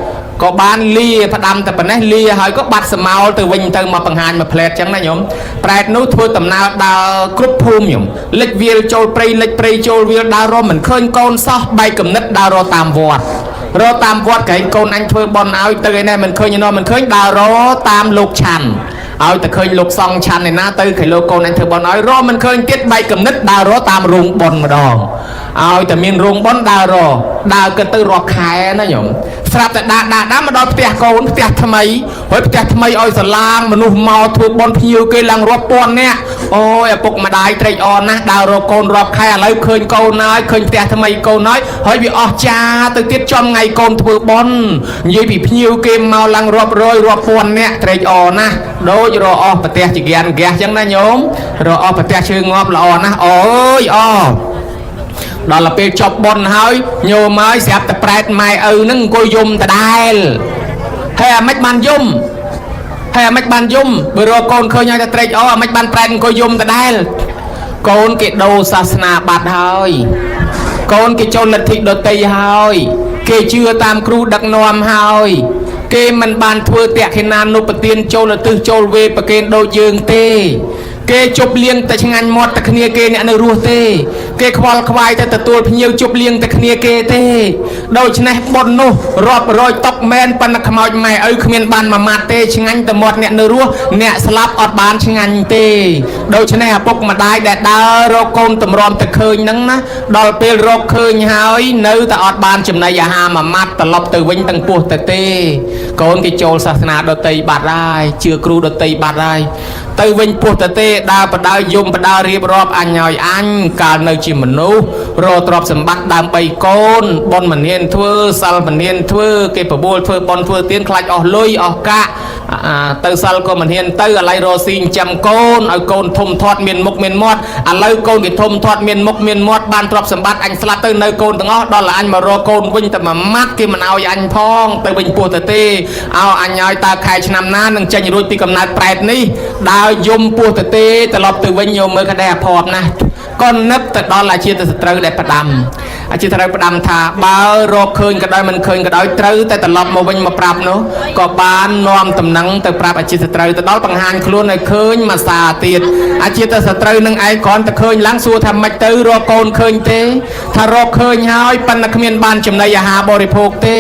ក៏បានលាផ្ដាំតែប៉ុណ្ណេះលាហើយក៏បាត់សមោលទៅវិញទៅមកបង្ហាញមកផ្លែតចឹងណាញោមប្រែតនោះធ្វើដំណើរដើរគ្រប់ភូមិញោមលិចវាលចូលព្រៃលិចព្រៃចូលវាលដើររកមិនឃើញកូនសោះបែកគំនិតដើររកតាមវត្តរកតាមវត្តក្រែងកូនអញធ្វើបន់ឲ្យទៅឯនេះមិនឃើញឯនោះមិនឃើញដើររកតាមលោកឆាន់ឲ្យតែឃើញលោកសង្ឃឆាន់ឯណាទៅគេលោកកូនអញធ្វើបន់ឲ្យរកមិនឃើញទៀតបែកគំនិតដើររកតាមរោងបន់ម្ដងឲ្យតែមានរោងបន់ដើររកដើរគិតទៅរាប់ខែណាញោមស្រាប់តែដាក់ដាក់ដាក់មកដល់ផ្ទះកូនផ្ទះថ្មីហើយផ្ទះថ្មីឲ្យសាឡាងមនុស្សមកធ្វើបន់ភ្ញៀវគេឡើងរាប់ពាន់នាក់អូយឪពុកម្ដាយត្រេកអរណាស់ដើររកកូនរាប់ខែឥឡូវឃើញកូនហើយឃើញផ្ទះថ្មីកូនហើយហើយវាអស់ចាទៅទៀតចំថ្ងៃកូនធ្វើបន់និយាយពីភ្ញៀវគេមកឡើងរាប់រយរាប់ពាន់នាក់ត្រេកអរណាស់ដូចរកអស់ប្រទេសជាគានហ្គាសចឹងណាញោមរកអស់ប្រទេសឈើងាប់ល្អណាស់អូយអដល់ទៅពេលចប់ប៉ុនហើយញោមហើយស្រាប់តែប្រែតម៉ែឪនឹងអង្គុយយំដដែលហើយអាម៉េចបានយំហើយអាម៉េចបានយំបើរកកូនឃើញហើយតែត្រេកអរអាម៉េចបានប្រែតអង្គុយយំដដែលកូនគេដូរសាសនាបាត់ហើយកូនគេចូលលទ្ធិដតីហើយគេជឿតាមគ្រូដឹកនាំហើយគេមិនបានធ្វើតក្ខិណានុបទានចូលទិសចូលវេប្រគេនដូចយើងទេ គេជប់លៀងតែឆ្ងាញ់មាត់តែគ្នាគេអ្នកនៅរស់ទេគេខ្វល់ខ្វាយតែទទួលភ្ញៀវជប់លៀងតែគ្នាគេទេដូច្នេះបុណ្យនោះរាប់រយតុកមែនប៉ុន្តែខ្មោចម៉ែឪគ្មានបានមួយម៉ាត់ទេឆ្ងាញ់តែមាត់អ្នកនៅរស់អ្នកស្លាប់អត់បានឆ្ងាញ់ទេដូច្នេះឪពុកម្ដាយដែលដើររកកូនតម្រាំទៅឃើញហ្នឹងណាដល់ពេលរកឃើញហើយនៅតែអត់បានចំណីអាហារមួយម៉ាត់ត្រឡប់ទៅវិញទាំងពោះទៅទេកូនគេចូលសាសនាដតីបាត់ហើយជឿគ្រូដតីបាត់ហើយទៅវិញពោះទៅទេដើរបដើយំបដើរៀបរាប់អញហើយអញកាលនៅជាមនុស្សរកទ្រព្យសម្បត្តិដើម្បីកូនបុណ្យមនានធ្វើសិលមនានធ្វើគេបបួលធ្វើបុណ្យធ្វើទានខ្លាចអស់លុយអស់កាក់ទៅសិលក៏មិនហ៊ានទៅឥឡូវរកស៊ីចិញ្ចឹមកូនឲ្យកូនធំធាត់មានមុខមានមាត់ឥឡូវកូនគេធំធាត់មានមុខមានមាត់បានទ្រព្យសម្បត្តិអញស្លាប់ទៅនៅកូនទាំងអស់ដល់អញមករកកូនវិញតែមួយម៉ាត់គេមិនឲ្យអញផងទៅវិញពោះទៅទេអោអញឲ្យតើខែឆ្នាំណានឹងចេញរួចពីកំណើតប្រែតនេះដើរយំពោះទៅទេត្រឡប់ទៅវិញយកមើលក្តែអភ័ព្វណាស់ក៏នឹកទៅដល់អាជាតិសត្រូវដែលផ្ដាំអាជាតិត្រូវផ្ដាំថាបើរកឃើញក៏ដោយមិនឃើញក៏ដោយត្រូវតែត្រឡប់មកវិញមកប្រាប់នោះក៏បាននាំតំណែងទៅប្រាប់អាជាតិសត្រូវទៅដល់បង្ហាញខ្លួនឲ្យឃើញមួយសាទៀតអាជាតិសត្រូវនឹងឯងគ្រាន់តែឃើញឡើងសួរថាម៉េចទៅរកកូនឃើញទេថារកឃើញហើយប៉ុន្តែគ្មានបានចំណីអាហារបរិភោគទេ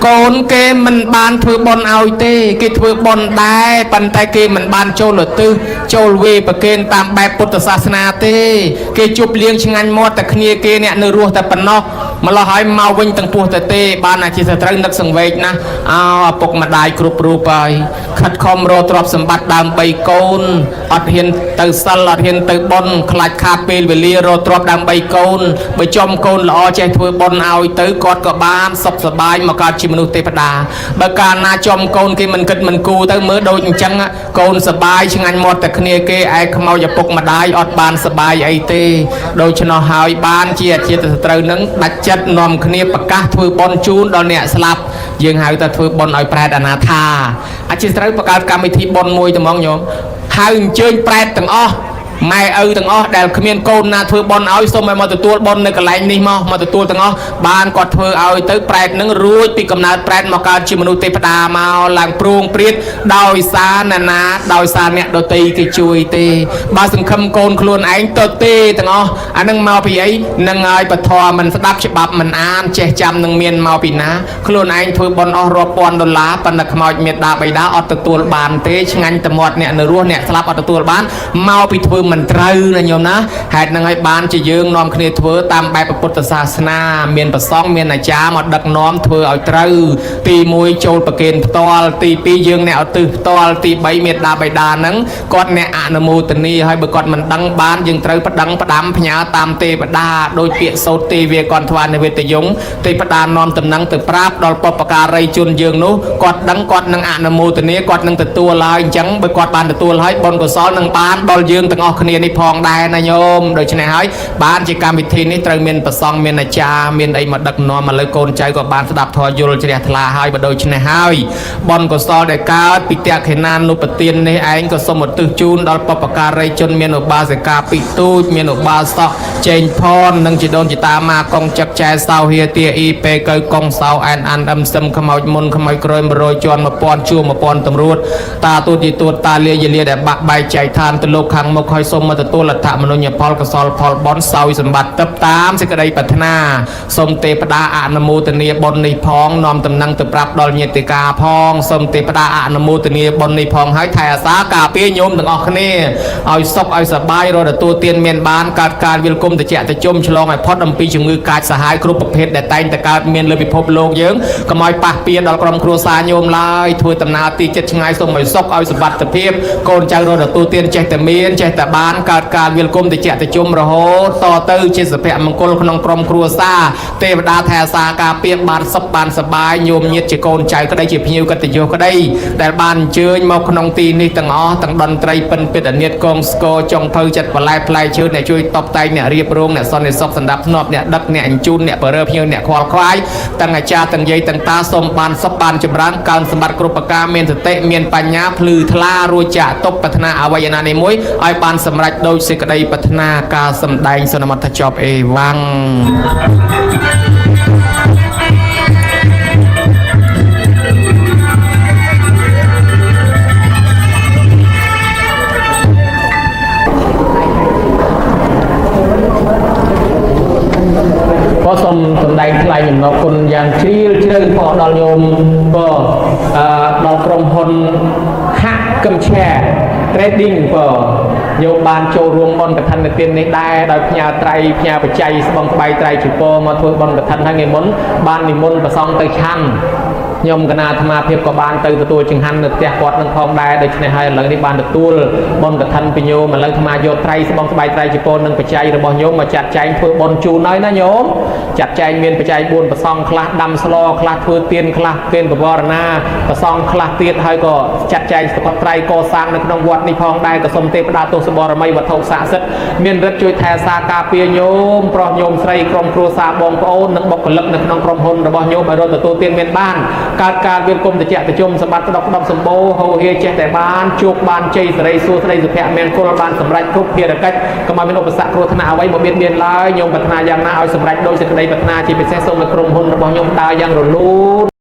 កូនគេមិនបានធ្វើបុណ្យឲ្យទេគេធ្វើបុណ្យដែរប៉ុន្តែគេមិនបានចូលឧទ្ទិសចូលវេប្រគេនតាមបែបពុទ្ធសាសនាទេគេជប់លៀងឆ្ងាញ់មាត់តែគ្នាគេអ្នកនៅរស់តែប៉ុណ្ណោះម្លោះហើយមកវិញទាំងពោះទៅទេបានអាជាសត្រូវនឹកសង្វេគណាស់អោឪពុកម្ដាយគ្រប់រូបហើយខិតខំរកទ្រព្យសម្បត្តិដើម្បីកូនអត់ហ៊ានទៅសិលអត់ហ៊ានទៅបុណ្យខ្លាចខាតពេលវេលារកទ្រព្យដើម្បីកូនបើចំកូនល្អចេះធ្វើបុណ្យឲ្យទៅគាត់ក៏បានសុខសប្បាយមកកើតជាមនុស្សទេវតាបើកាលណាចំកូនគេមិនគិតមិនគូទៅមើលដូចអញ្ចឹងកូនសប្បាយឆ្ងាញ់មាត់តែគ្នាគេឯខ្មោចឪពុកម្ដាយអត់បានសប្បាយអីទេដូច្នោះហើយបានជាអាជាតិសត្រូវនឹងដាច់ចិត្តនាំគ្នាប្រកាសធ្វើបុណ្យជូនដល់អ្នកស្លាប់យើងហៅថាធ្វើបុណ្យឲ្យប្រែតអនាថាអាជាតិត្រូវបង្កើតកម្មវិធីបុណ្យមួយត្មងញោមហៅអញ្ជើញប្រែតទាំងអស់ម៉ែឪទាំងអស់ដែលគ្មានកូនណាធ្វើបុណ្យឲ្យសូមឲ្យមកទទួលបុណ្យនៅកន្លែងនេះមកទទួលទាំងអស់បានគាត់ធ្វើឲ្យទៅប្រែតនឹងរួចពីកំណើតប្រែតមកកើតជាមនុស្សទេវតាមកឡើងព្រួងព្រាតដោយសារណានាដោយសារអ្នកដតីគេជួយទេបើសង្ឃឹមកូនខ្លួនឯងទៅទេទាំងអស់អានឹងមកពីអីនឹងឲ្យពធមិនស្ដាប់ច្បាប់មិនអានចេះចាំនឹងមានមកពីណាខ្លួនឯងធ្វើបុណ្យអស់រាប់ពាន់ដុល្លារប៉ុន្តែខ្មោចមេដាបៃតាអត់ទទួលបានទេឆ្ងាញ់តែមាត់អ្នកនៅរស់អ្នកស្លាប់អត់ទទួលបានមកពីធ្វើមិនត្រូវណាញោមណាហេតុហ្នឹងហើយបានជាយើងនាំគ្នាធ្វើតាមបែបពុទ្ធសាសនាមានប្រសង់មានអាចារ្យមកដឹកនាំធ្វើឲ្យត្រូវទី1ចូលប្រគេនផ្ទាល់ទី2យើងអ្នកឧទ្ទិសផ្ទាល់ទី3មេដាបៃតាហ្នឹងគាត់អ្នកអនុមោទនាហើយបើគាត់មិនដឹងបានយើងត្រូវប្តឹងផ្ដាំផ្ញើតាមទេវតាដោយពាក្យសូត្រទេវាកន្ធវានិវេតយងទេវតានាំតំណែងទៅប្រាប់ដល់បុព្វការីជនយើងនោះគាត់ដឹងគាត់នឹងអនុមោទនាគាត់នឹងទទួលហើយអញ្ចឹងបើគាត់បានទទួលហើយបុណ្យកុសលនឹងបានដល់យើងទាំងអស់គ្នានេះផងដែរណាញោមដូច្នេះហើយបានជាកម្មវិធីនេះត្រូវមានប្រសង់មានអាចារ្យមានអីមកដឹកនាំឥឡូវកូនចៅក៏បានស្ដាប់ធម៌យល់ជ្រះថ្លាហើយបើដូច្នេះហើយបុណ្យកុសលដែលកើតពីតក្ខិណានុបទាននេះឯងក៏សូមឧទ្ទិសជូនដល់បុព្វការីជនមានឧបាសិកាពិទូចមានឧបាសកចេងផននិងជីដូនជីតាមាកងចឹកចែសោហៀទាអ៊ីពេកៅកងសោអែនអានអឹមសឹមខ្មោចមុនខ្មោចក្រោយ100ជាន់1000ជួ1000តម្រួតតាទូតយីទួតតាលាយលាដែលបាក់បែកចែកឋានទៅលោកខាងមុខហើយសូមមកទទួលលទ្ធមនុញ្ញផលកុសលផលបុណ្យសោយសម្បត្តិទឹកតាមសេចក្តីប្រាថ្នាសូមទេពតាអនុមោទនាបុណ្យនេះផងនាំតំណែងទៅប្រាប់ដល់ញាតិកាផងសូមទេពតាអនុមោទនាបុណ្យនេះផងហើយថែអាសាការពារញោមទាំងអស់គ្នាឲ្យសុខឲ្យសប្បាយរកទទួលទានមានបានកើតការវិលគុំតិចតិជុំឆ្លងឲ្យផុតអំពីជំងឺកាចសាហាវគ្រប់ប្រភេទដែលតែងតែកើតមានលើពិភពលោកយើងកុំឲ្យប៉ះពាល់ដល់ក្រុមគ្រួសារញោមឡើយធ្វើដំណើរទីចិត្តឆ្ងាយសូមឲ្យសុខឲ្យសុវត្ថិភាពកូនចៅរកទទួលទានចេះតែមានចេះតែបានកើតការវិលគុំតិចតិជុំរហូតតទៅជាសុភមង្គលក្នុងក្រុមគ្រួសារទេវតាថែអាសាការពារបានសុខបានសប្បាយញោមញាតជាកូនចៅក្តីជាភ្ញៀវកិត្តិយសក្តីដែលបានអញ្ជើញមកក្នុងទីនេះទាំងអស់ទាំងតន្ត្រីពិនពិតអនិតកងស្គរចុងភៅចិត្តបន្លែផ្លែឈើអ្នកជួយតបតែងអ្នករៀបរងអ្នកសន្តិសុខសម្ដាប់ធ្នាប់អ្នកដឹកអ្នកអញ្ជូនអ្នកបរើភ្ញៀវអ្នកខ្វល់ខ្វាយទាំងអាចារ្យទាំងយាយទាំងតាសូមបានសុខបានចម្រើនកើនសម្បត្តិគ្រប់ប្រការមានសតិមានបញ្ញាភ្លឺថ្លារួចចាក់ទុកប្រាថ្នាអ្វីណានេះមួយឲ្យបានសម្រេចដោយសេចក្តីប្រាថ្នាការសម្ដែងសន្មតចប់អេវ៉ាំង មហ៊ុនហាក់កឹមឆែ Trading បើញោមបានចូលរួមបុណ្យកឋិនទាននេះដែរដោយផ្ញើត្រៃផ្ញើបច្ច័យស្បង់ក្បៃត្រៃជីពរមកធ្វើបុណ្យកឋិនហើយថ្ងៃមុនបាននិមន្តប្រសង់ទៅឆាន់ខ្ញុំកណាអាត្មាភាពក៏បានទៅទទួលចង្ហាន់នៅផ្ទះគាត់នឹងផងដែរដូច្នេះហើយឥឡូវនេះបានទទួលបុណ្យកឋិនពីញោមឥឡូវអាត្មាយកត្រៃស្បង់ក្បៃត្រៃជីពរនិងបច្ច័យរបស់ញោមមកចាត់ចែងធ្វើបុណ្យជូនហើយណាញោមចាត់ចែងមានបច្ច័យ4ប្រសង់ខ្លះដាំស្លខ្លះធ្វើទៀនខ្លះគេនបវរណាប្រសង់ខ្លះទៀតហើយក៏ចាត់ចែងសកត់ត្រៃកសាងនៅក្នុងវត្តនេះផងដែរក៏សូមទេពតាទោសបរមីវត្ថុស័ក្តិសិទ្ធិមានរិទ្ធជួយថែសារការពារញោមប្រុសញោមស្រីក្រុមគ្រួសារបងប្អូននិងបុគ្គលិកនៅក្នុងក្រុមហ៊ុនរបស់ញោមឲ្យរត់ទទួលទានមានបានកើតការវាលគុំតិចតិជុំសម្បត្តិក្តុកក្តុកសម្បូរហូរហៀចេះតែបានជួបបានជ័យសេរីសួស្តីសុភមង្គលបានសម្រេចគ្រប់ភារកិច្ចកុំឲ្យមានឧបសគ្គគ្រោះថ្នាក់អ្វីមកបៀតបៀនឡើយញោមប្រាថ្នាយ៉ាងណាឲ្យសម្រេចដោយសេចក្តីប្រាថ្នាជាពិសេសសូមឲ្យក្រុមហ៊ុនរបស់ញោមដើរយ៉ាងរលូន។